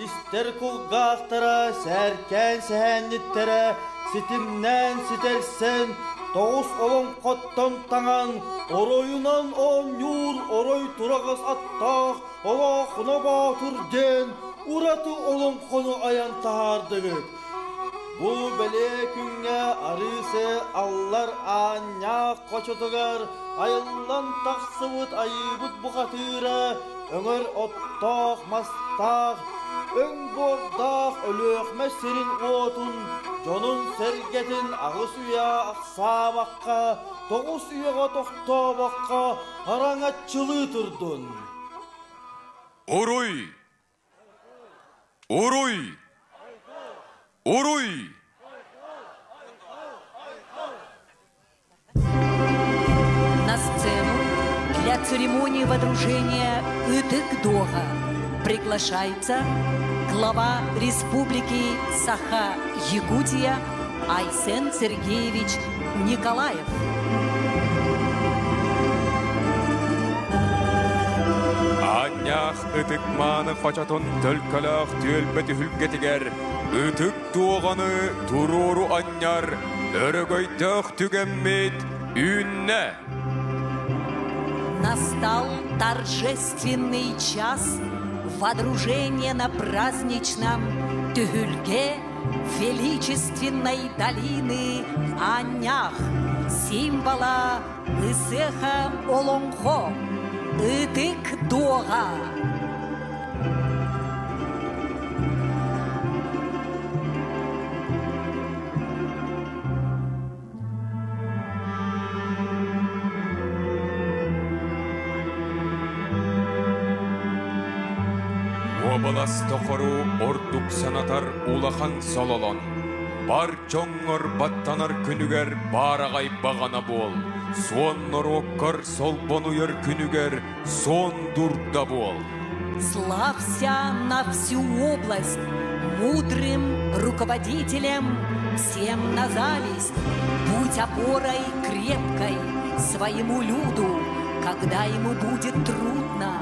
истэр кулгаахтара, сээркээн сэһээнньиттэрэ ситимнээн ситэрсэн, тоҕус олоҥхоттон таҥан, оройунан оонньуур орой тураҕас аттаах Олоохуна Боотур диэн ураты олоҥхону айан таһаардыгыт. Бу бэлиэ күҥҥэ Арыысы аллар аанньаах хочотугар айыллан тахсыбыт айыыбыт бухатыыра өҥөр оттоох мастаах, өҥ буордаах Өлүөхмэ сирин уотун, дьонун-сэргэтин аҕыс үйэ ахсаабакка, тоҕус үйэҕэ тохтообокко араҥаччылыы турдун. Уруй! Уруй! Уруй! На сцену для церемонии водружения Ытык-Дога приглашается глава Республики Саха-Якутия Айсен Сергеевич Николаев. Аанньаах ытык-мааны хочотун төлкөлөөх түөлбэ түһүлгэтигэр ытык дуоҕаны туруору анньар өрөгөйдөөх түгэммит үүннэ! Настал торжественный час водружения на праздничном Түһүлгэ величественной долины Аннях, символа Ысыаха Олоҥхо, Ытык Дуоҕа. Уобалас тохору ордук санатар улахан сололон, бар дьоҥҥор баттанар күнүгэр баараҕай баҕана буол, суон норуоккар солбонуйар күнүгэр суон дурда буол. Славься на всю область мудрым руководителем всем на зависть. Будь опорой крепкой своему люду, когда ему будет трудно.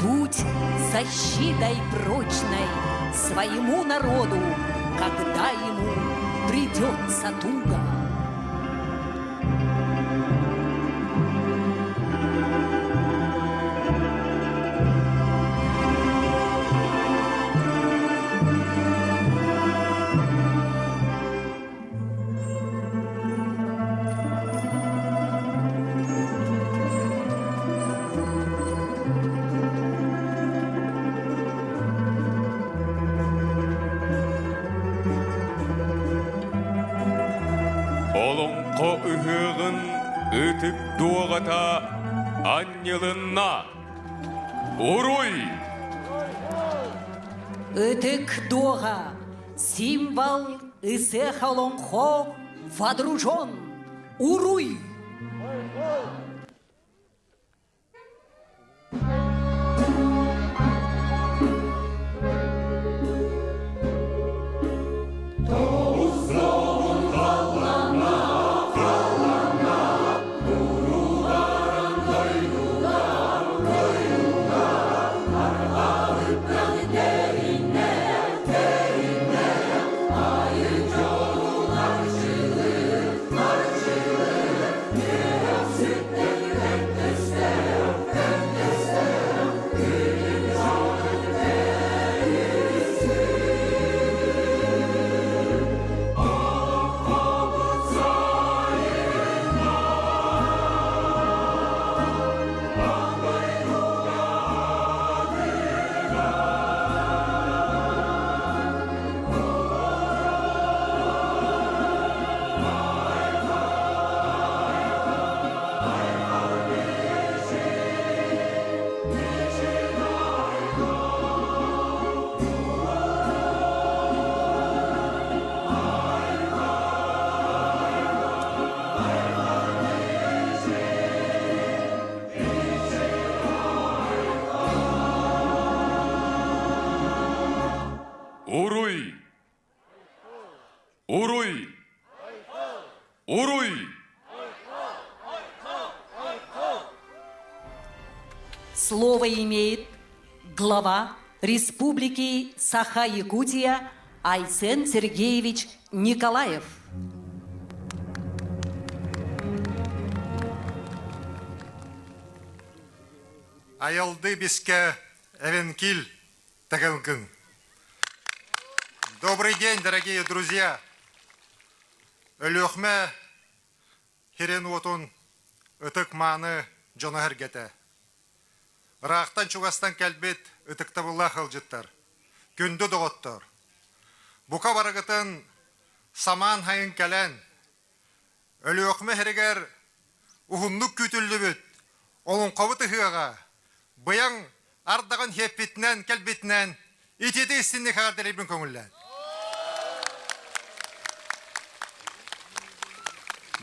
Будь защитой прочной своему народу, когда ему придется туго. Олоҥхо ыһыаҕын ытык дуоҕата анньылынна! Уруй! Ытык дуоҕа, символ ысыах олоҥхо водружен! Уруй! Уруй! Уруй! Уруй! Слово имеет глава Республики Саха-Якутия Айсен Сергеевич Николаев. Айылды биске Эвенкил Тагалгын. Добрый день, дорогие друзья! Өлүөхмэ хирен уотун ытык мааны дьоно эргэтэ. Ыраахтан чугастан кэлбит ытыктабыллаах ыалдьыттар, күндү доҕоттор! Бука барыгытын самаан хайын кэлэн, Өлүөхүмэ иһэригэр уһуннук күүтүллүбүт олоҥхобут ыһыаҕа быйаҥ ардаҕын сиэппитинэн кэлбитинэн итиитэ истинник эҕэрдэлиирбин көҥүллээн.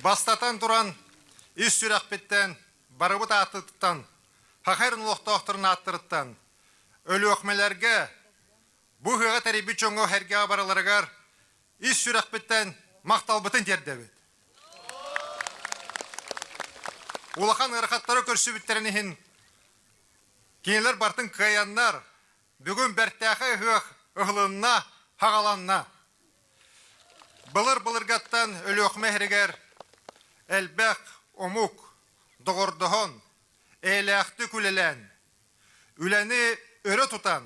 Бастатан туран, ис сүрэхпиттэн, барыбыт аатыттан, Хахайрын олохтоохторун ааттарыттан Өлүөхүмэлэргэ. Бу ыһыаҕы тэрийбит дьоҥҥо сэргэҕэ барыларыгар ис сүрэхпиттэн махталбытын тиэрдэбит. Улахан ыарахаттары көрсүбүттэрин иһин кинилэр бартын кыайаннар, бүгүн бэртээхэй ыһыах ыһылынна, хаҕаланна. Былыр-былыргаттан Өлүөхүмэ иһэригэр элбэх омук доҕордоһон, эйэлээхтик үлэлээн, үлэни өрө тутан,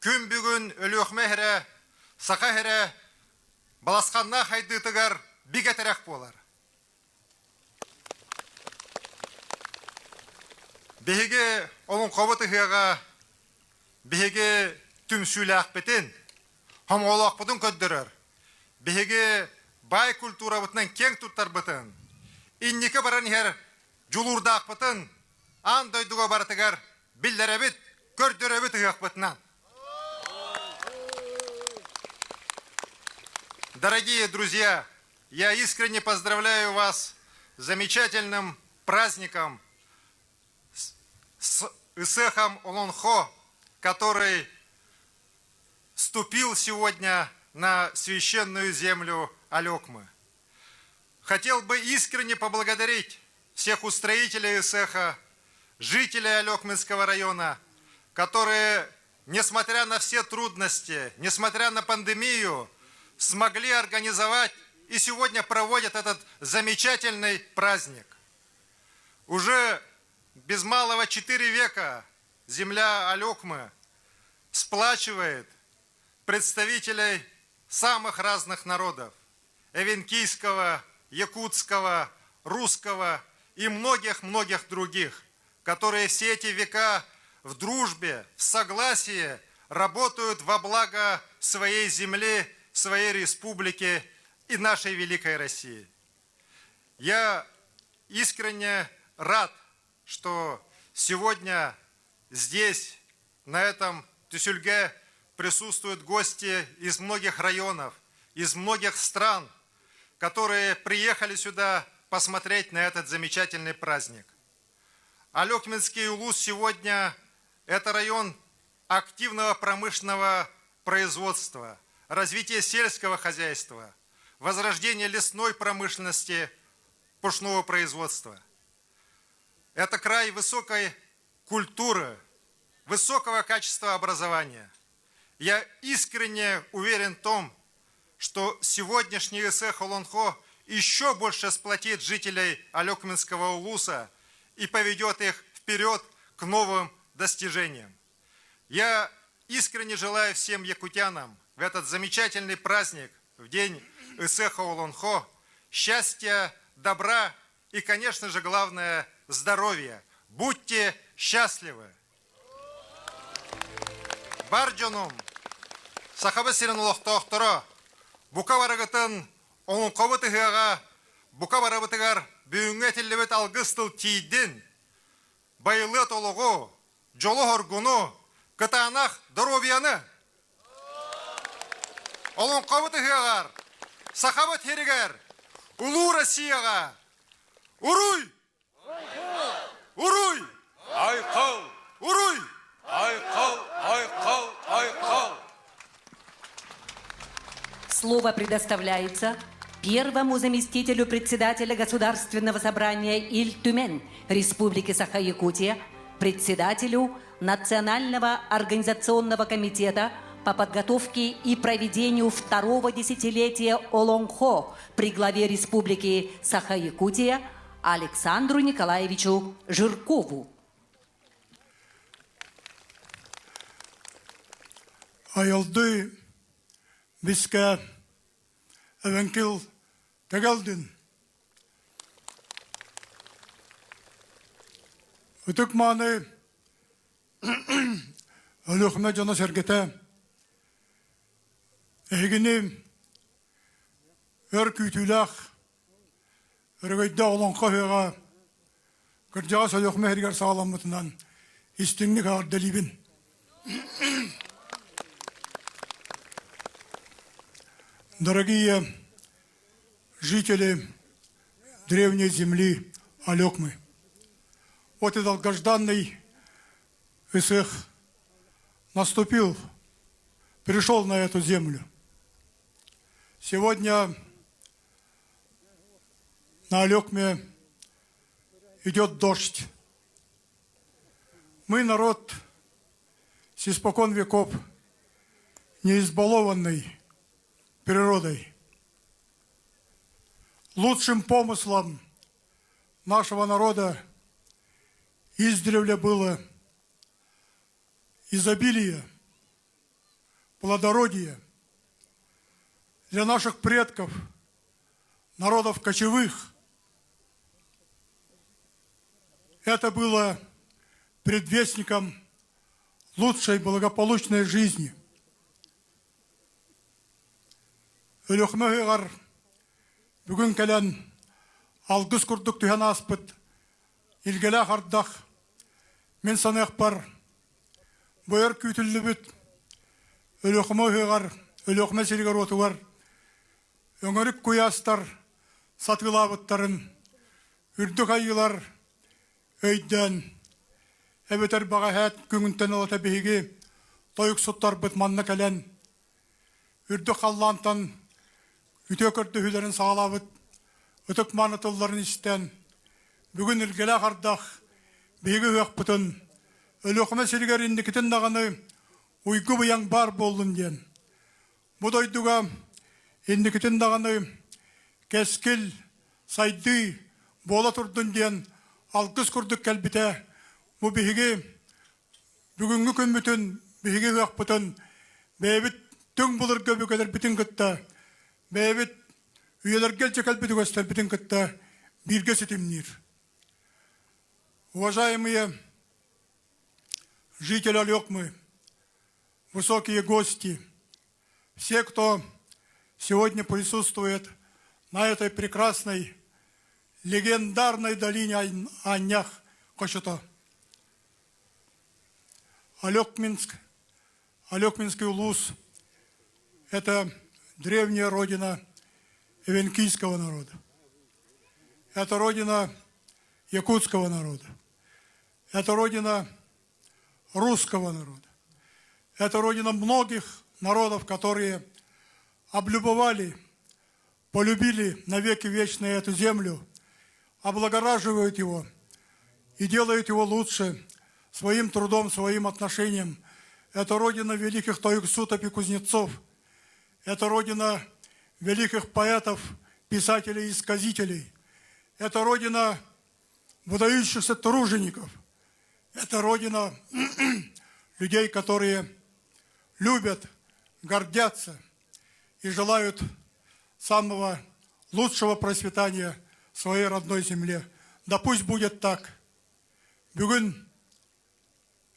күн бүгүн Өлүөхүмэ иһэрэ, саха иһэрэ баласханнаах хайдыытыгар бигэ тирэх буолар. Биһиги олоҥхобут ыһыаҕа биһиги түмсүүлээхпитин, хомоҕолоохпутун көрдөрөр. Биһиги баай культурабытынан киэҥ туттарбытын, инники баран иһэр дьулуурдаахпытын аан дойдуга барытыгар биллэрэбит, көрдөрөбүт ыһыахпытынан. Дорогие друзья, я искренне поздравляю вас с замечательным праздником, с Исехом Олонхо, который ступил сегодня на священную землю Алекмы. Хотел бы искренне поблагодарить всех устроителей Исеха, жителей Алекминского района, которые, несмотря на все трудности, несмотря на пандемию, смогли организовать и сегодня проводят этот замечательный праздник. Уже без малого четыре века земля Алекмы сплачивает представителей самых разных народов – эвенкийского, якутского, русского и многих-многих других, которые все эти века в дружбе, в согласии работают во благо своей земли, своей республики и нашей великой России. Я искренне рад, что сегодня здесь, на этом Тюсюльге, присутствуют гости из многих районов, из многих стран, которые приехали сюда посмотреть на этот замечательный праздник. Алекминский улус сегодня – это район активного промышленного производства, развития сельского хозяйства, возрождения лесной промышленности, пушного производства. Это край высокой культуры, высокого качества образования. Я искренне уверен в том, что сегодняшний Исех Олонхо еще больше сплотит жителей Алекминского улуса и поведет их вперед к новым достижениям. Я искренне желаю всем якутянам в этот замечательный праздник, в день Исеха Олонхо, счастья, добра и, конечно же, главное, здоровья. Будьте счастливы! Бар дьонум, Сахабыт сирин олохтоохторо, бука барыгытын олоҥхобут ыһыаҕа бука барыбытыгар бүгүҥҥү этиллибит алгыс тыл тиийдин, байылыат олоҕу, дьолу-соргуну, кытаанах доруобуйаны! Олоҥхобут ыһыаҕар, Сахабыт сиригэр, Улуу Россияҕа Уруй! Уруй! Айхал! Уруй! Айхал! Айхал! Айхал! Слово предоставляется первому заместителю председателя Государственного собрания Ильтюмен Республики Саха-Якутия, председателю Национального организационного комитета по подготовке и проведению второго десятилетия Олонхо при главе Республики Саха-Якутия Александру Николаевичу Жиркову. Айылды биске эвенкил тегелдин. Ытык мааны Өлүөхүмэ дьоно-сэргэтэ эһигини өр күүтүүлээх өрөгөйдөөх олоҥхо ыһыаҕа кырдьаҕас Өлүөхүмэ иһигэр саҕаламмытынан истиҥник эҕэрдэлиибин. Дорогие жители древней земли Алекмы, вот и долгожданный Ысых наступил. пришел на эту землю. Сегодня на Алекме идет дождь. Мы народ с испокон веков не избалованный природой. Лучшим помыслом нашего народа издревле было изобилие, плодородие. Для наших предков, народов кочевых, это было предвестником лучшей благополучной жизни. Өлүөхүмэ ыһыаҕар бүгүн кэлэн алгыс курдук түһэн ааспыт илгэлээх ардах мин саныахпар бу өр күүтүллүбүт Өлүөхүмэ ыһыаҕар Өлүөхүмэ сиригэр-уотугар өҥөрүк куйаастар сатыылаабыттарын үрдүк айыылар өйдөөн эбэтэр бэҕэһээт күҥүнтэн ылата биһиги тойуксуттарбыт манна кэлэн үрдүк халлаантан үтүө көрдөһүүлэрин саҕалаабыт ытык мааны тылларын истэн бүгүн илгэлээх ардах биһиги ыһыахпытын Өлүөхүмэ сиригэр инникитин даҕаны уйгу-быйаҥ баар буоллун диэн бу дойдуга инникитин даҕаны кэскил, сайдыы буола турдун диэн алгыс курдук кэлбитэ. Бу биһиги бүгүҥҥү күммүтүн, биһиги ыһыахпытын бэйэбит түҥ былыргы өбүгэлэрбитин кытта, бэйэбит үйэлэргэ илдьэ кэлбит үгэстэрбитин кытта бииргэ ситимниир. Уважаемые жители Алекмы, высокие гости, все, кто сегодня присутствует на этой прекрасной, легендарной долине Аннях Кошуто. Алекминск, Алекминский улус – это древняя родина эвенкийского народа. Это родина якутского народа. Это родина русского народа. Это родина многих народов, которые облюбовали, полюбили навеки вечные эту землю, облагораживают его и делают его лучше своим трудом, своим отношением. Это родина великих тойуксутов и кузнецов. Это родина великих поэтов, писателей и сказителей. Это родина выдающихся тружеников. Это родина людей, которые любят, гордятся и желают самого лучшего процветания своей родной земле. Да пусть будет так. Бүгүн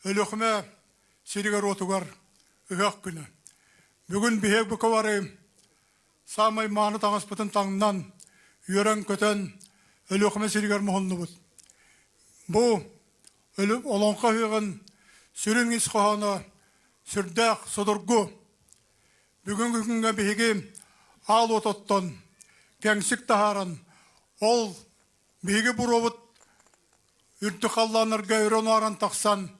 Өлүөхүмэ сиригэр-уотугар ыһыах күнэ. Бүгүн биһиги бука бары саамай мааны таҥаспытын таҥнан, үөрэн-көтөн Өлүөхүмэ сиригэр муһуннубут. Бу олоҥхо ыһыаҕын сүрүн ис хоһооно сүрдээх судургу. Бүгүҥҥү күҥҥэ биһиги аал уот оттон, кэҥсик таһааран, ол биһиги буруобут үрдүк халлааннарга өрө унааран тахсан,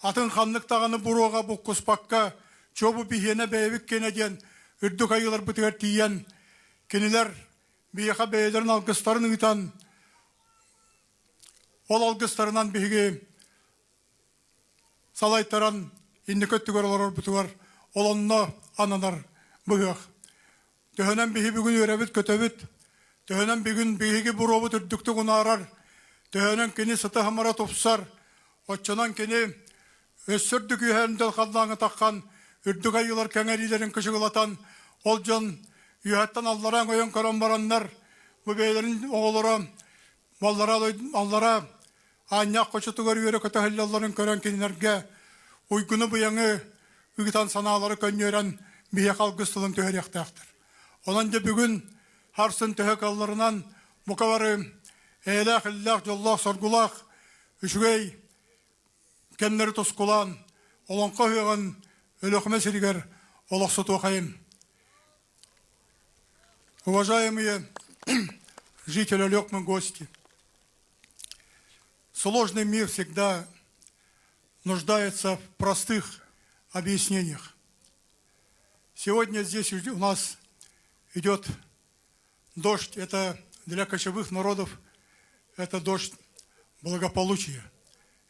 атын ханнык даҕаны буруоҕа буккуспакка, чуобу биһиэнэ бэйэбит киэнэ диэн үрдүк айыыларбытыгар тиийэн, кинилэр биһиэхэ бэйэлэрин алгыстарын ыытан, Ол алгыстарынан биһиги салайтаран инники өттүгэр олорорбутугар ол онно ананар быһыах. Төһөнөн биһи бүгүн үөрэбит-көтөбүт, төһөнөн бүгүн биһиги буруобут үрдүктүк унаарар, төһөнөн кини сыта-сымара тупсар, оччонон кини өссө үрдүк үөһэндэл халлааҥҥа таххан үрдүк айыылар кэҥэриилэрин кычыгылатан ол дьон үөһэттэн аллараа өҥөйөн көрөн бараннар бу бэйэлэрин оҕолоро Баллара аллара аанньаах хочотугар үөрэ көтөһүллэллэрин көрөн кинилэргэ уйгуну-быйаҥы ыытан санаалары көнньүөрэн биһиэхэ алгыс тылын түһэриэхтээхтэр. Онон дьэ бүгүн харсын төһө кыалларынан бука бары эйэлээх, иллээх, дьоллоох, соргулаах үчүгэй кэмнэри тускулаан олоҥхо ыһыаҕын Өлүөхүмэ сиригэр олохсутуохайын. Уважаемые жители Олекмы, гости, сложный мир всегда нуждается в простых объяснениях. Сегодня здесь у нас идет дождь. Это для кочевых народов, это дождь благополучия,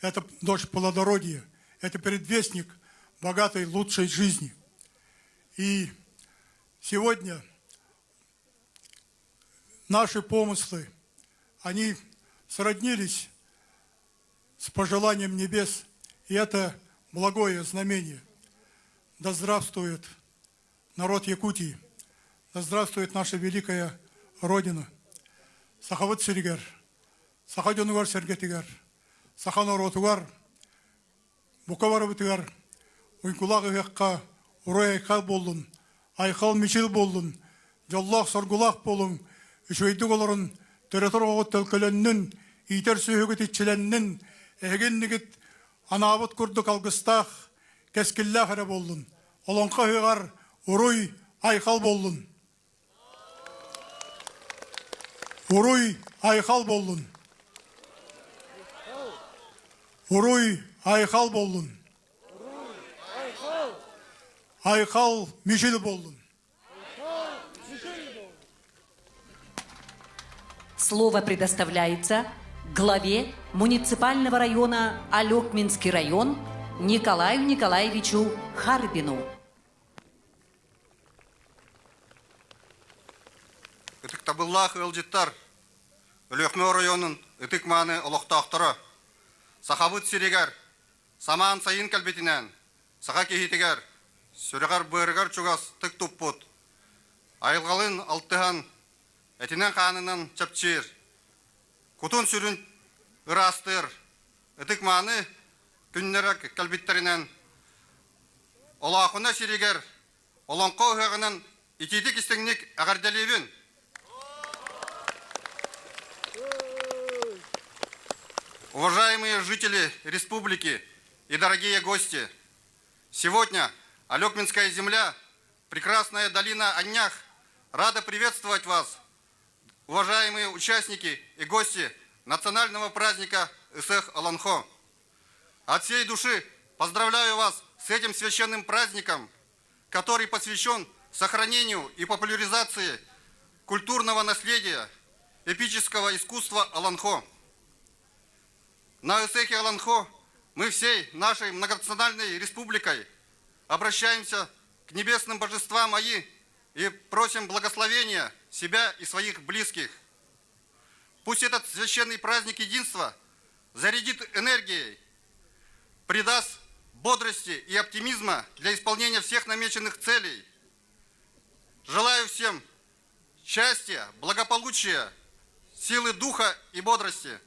это дождь плодородия, это предвестник богатой, лучшей жизни. И сегодня наши помыслы, они сроднились с пожеланием небес, и это благое знамение. Да здравствует народ Якутии, да здравствует наша великая Родина. Сахабыт сиригэр, саха дьонугар-сэргэтигэр, саха норуотугар, бука барыбытыгар уйгулаах ыһыахха уруй-айхал буоллун, айхал-мичил буоллун, дьоллоох-соргулаах буолуҥ, үчүгэйдик олорун, төрөтөр оҕоҕут төлкөлөннүн, иитэр сүөһүгүт иччилэннин, эһиги иннигит анаабыт курдук алгыстаах, кэскиллээх эрэ буоллун. Олоҥхо ыһыаҕар уруй, айхал буоллун! Уруй, айхал буоллун! Уруй, айхал буоллун! Айхал, мичил буоллун! Слово предоставляется главе муниципального района Алекминский район Николаю Николаевичу Харбину. Ытыктабыллаах ыалдьыттар, Өлүөхүмэ оройуонун ытык-мааны олохтоохторо, Сахабыт сиригэр самаан сайын кэлбитинэн, саха киһитигэр сүрэҕэр-быарыгар чугас тык туппут, айылҕалыын алтыһан, этинэн-хаанынан чэпчиир, кутун-сүрүн ыраастыыр ытык-мааны күннэрэ кэлбиттэринэн Олоохуна сиригэр Олоҥхо ыһыаҕынан итиитик-истиҥник эҕэрдэлиибин! Уважаемые жители республики и дорогие гости, сегодня Алекминская земля, прекрасная долина Аннях, рада приветствовать вас, уважаемые участники и гости национального праздника Ысыах Олонхо. От всей души поздравляю вас с этим священным праздником, который посвящен сохранению и популяризации культурного наследия эпического искусства Олонхо. На Ысыахе Олонхо мы всей нашей многонациональной республикой обращаемся к небесным божествам Аи и просим благословения себя и своих близких. Пусть этот священный праздник единства зарядит энергией, придаст бодрости и оптимизма для исполнения всех намеченных целей. Желаю всем счастья, благополучия, силы духа и бодрости.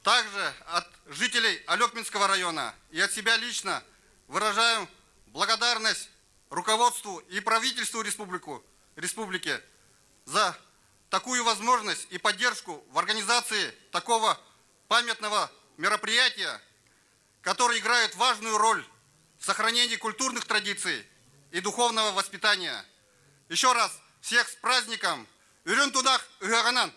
Также от жителей Алекминского района и от себя лично выражаем благодарность руководству и правительству республику, республики за такую возможность и поддержку в организации такого памятного мероприятия, которое играет важную роль в сохранении культурных традиций и духовного воспитания. Еще раз всех с праздником! Үрүҥ Тунах ыһыаҕынан!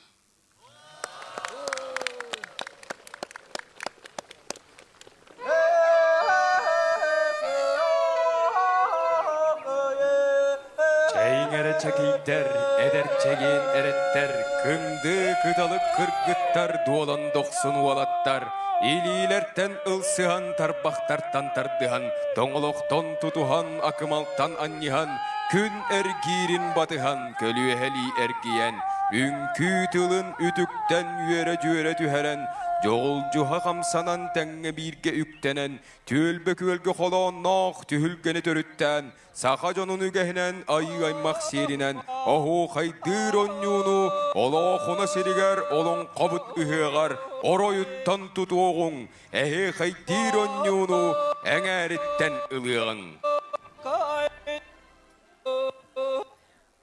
Чэйиҥ эрэ чэкийдэр, эдэр чэгиэн эрэттэр, кындыы кыталык кыргыттар, дуолан дохсун уолаттар, илиилэртэн ылсыһан, тарбахтартан тардыһан, тоҥолохтон тутуһан, акымалтан анньыһан, күн эргиирин батыһан, көлүөһэлии эргийэн, үҥкүү тылын үтүктэн үөрэ-дьүөрэ түһэрэн, дьоҕулдьуһа хамсанан тэҥҥэ бииргэ үктэнэн, түөлбэ күөлгэ холоонноох түһүлгэни төрүттээн, саха дьонун үгэһинэн айыы аймах сиэринэн оһуохайдыыр онньууну Олоохуна сиригэр олоҥхобут ыһыаҕар оройуттан тутуоҕуҥ, эһиэхэйдиир онньууну эҥээриттэн ылыаҕыҥ.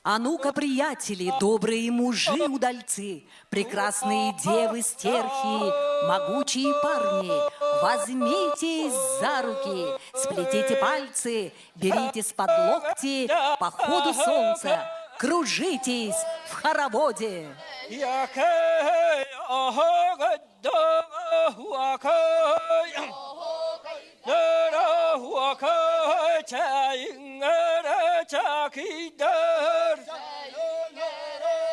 А ну-ка, приятели, добрые мужи-удальцы, прекрасные девы-стерхи, могучие парни, возьмитесь за руки, сплетите пальцы, беритесь под локти по ходу солнца, кружитесь в хороводе. Чакыйдар,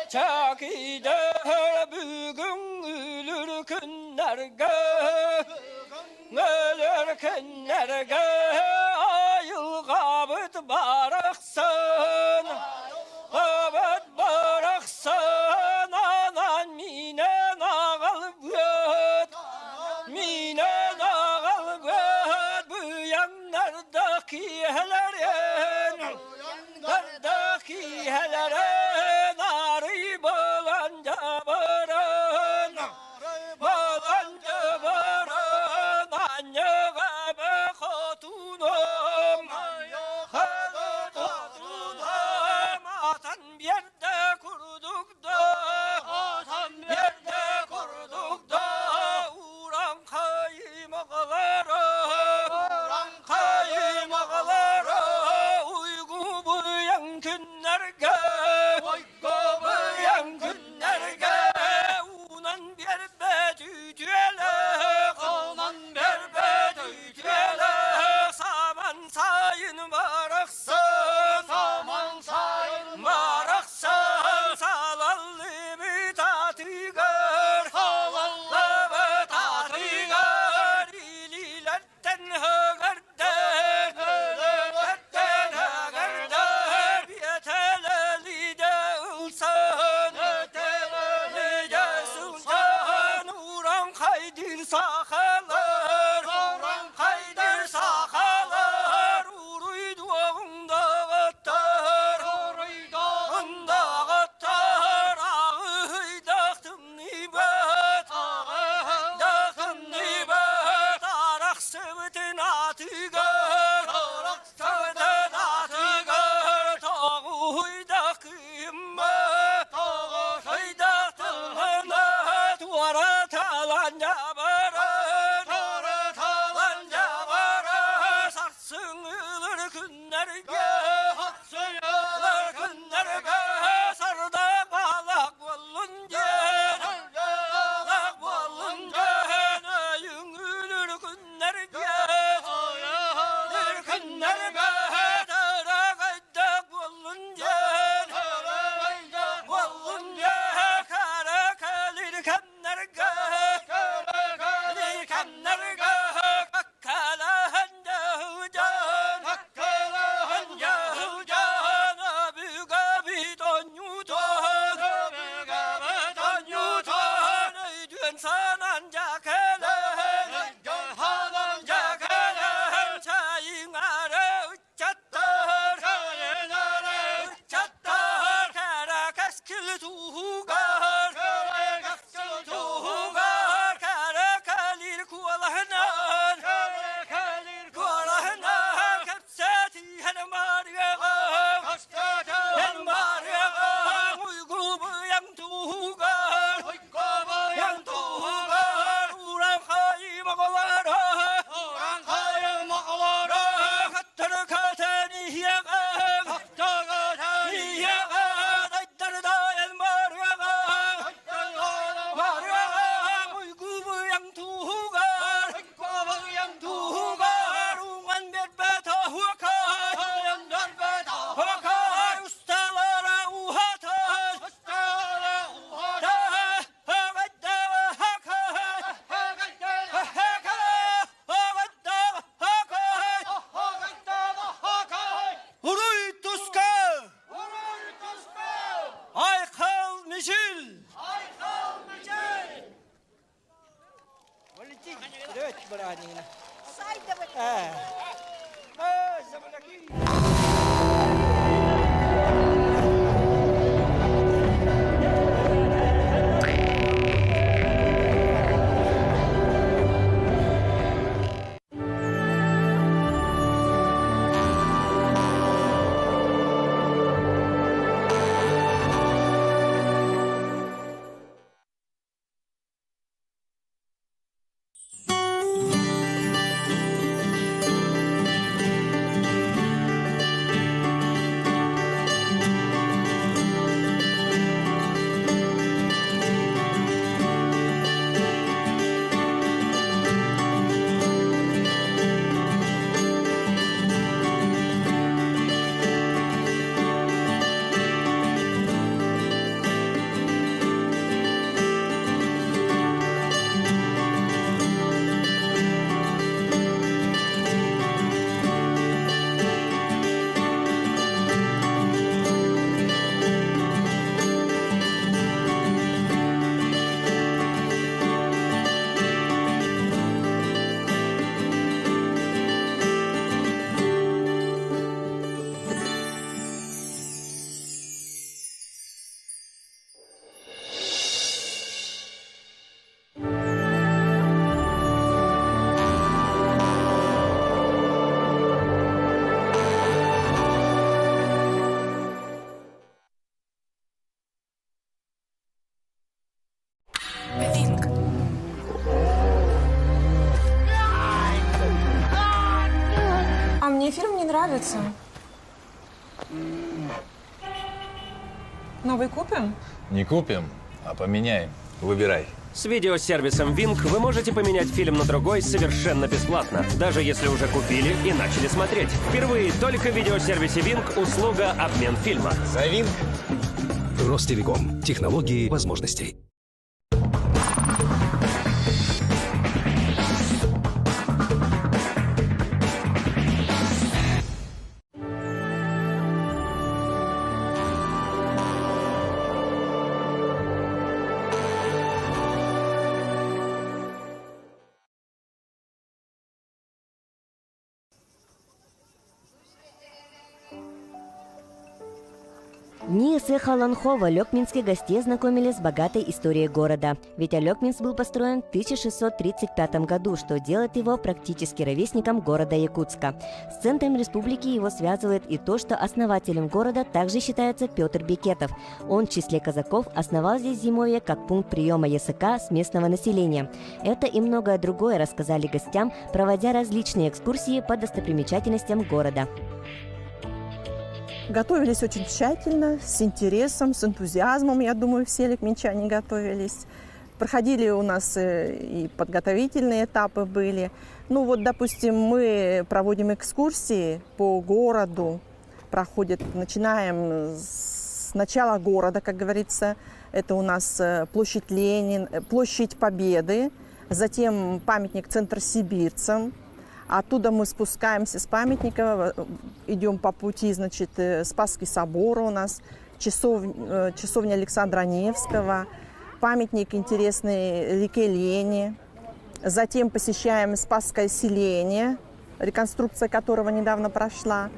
чакыйдар бүгүн өлөр күннәргә, өлөр күннәргә айылғабыт барахсан, Габыт барахсан, анан минен ағалбыт, минен ағалбыт, буяннарда киһелерин, нарда киһелерин, арый болан жабырын, болан жабырын, аньыгабы хотуным, хотуным, атан берді курдукда, атан берді курдукда, уран каймагалары, уран каймагалары, уйгу буян күннәргә, уйгу буян күннәргә, унан бербе түйтүеле, унан бербе түйтүеле, саман сайын барықсын, саман сайын барықсын, салаллы битатыгыр, салаллы битатыгыр, илилерден хөгердер, хөгерден хөгердер, бетелелиде ылсын, бетелелиде ылсын, уран кайдыр сахалар, уран кайдыр сахалар, уруйдуогундагыттар, уруйдуогундагыттар, агыйдактымныбат, агыйдактымныбат, араксыбытын атыгар, араксыбытын атыгар, тогуйдак кыйымма, тогуйдак тылына, туара талан жабырын, туара талан жабырын, сарсыңылыр күннәргә, сарсыңылыр күннәргә, сарда қалақ болун ден, қалақ болун ден, өйүңүлүр күннәргә, өйүңүлүр күннәргә, тарагайдак болун ден, тарагайдак болун ден, каракалыр кемнәргә, каракалыр кемнәргә, каккалаһан яһудан, каккалаһан яһудан, абыгабит онютан, абыгабит онютан, өйдүн санан жакелен, өйдүн санан жакелен, чайың ары учаттар, чайың ары учаттар, каракаскил туһугар, каракаскил туһугар, каракалир куалаһынан, каракалир куалаһынан, капсати ханамарыга, капсати ханамарыга, уйгу буян туһугар, уйгу буян туһугар, уран каймагалара, уран каймагалара, каттар катанияга, каттар катанияга, айдарда элмарыга, марыга, уйгу буян туһугар, уйгу буян туһугар, уңан бербе тахуакай, уңан бербе тахуакай, усталара ухатан, усталара ухатан, хагаддава хакай, хагаддава хакай, хагаддава хакай, хагаддава хакай. Уруй туска! Уруй туска! Айқал мишил! Айқал мишил! нравится. Новый купим? Не купим, а поменяем. Выбирай. С видеосервисом Wink вы можете поменять фильм на другой совершенно бесплатно, даже если уже купили и начали смотреть. Впервые только в видеосервисе Wink услуга «Обмен фильма». За Wink! Ростелеком. Технологии возможностей. Дни Исыха Ланхова лекминских гостей знакомили с богатой историей города. Ведь Олекминск был построен в 1635 году, что делает его практически ровесником города Якутска. С центром республики его связывает и то, что основателем города также считается Петр Бекетов. Он в числе казаков основал здесь зимовье как пункт приема ЯСК с местного населения. Это и многое другое рассказали гостям, проводя различные экскурсии по достопримечательностям города. Готовились очень тщательно, с интересом, с энтузиазмом, я думаю, все ликминчане готовились. Проходили у нас э, и подготовительные этапы были. Ну вот, допустим, мы проводим экскурсии по городу, проходят, начинаем с начала города, как говорится. Это у нас э, площадь Ленин, э, площадь Победы, затем памятник Центр сибирцам, Оттуда мы спускаемся с памятника, э, идем по пути, значит, э, Спасский собор у нас, часов, э, часовня Александра Невского, памятник интересный реке Лени. Затем посещаем Спасское селение, реконструкция которого недавно прошла.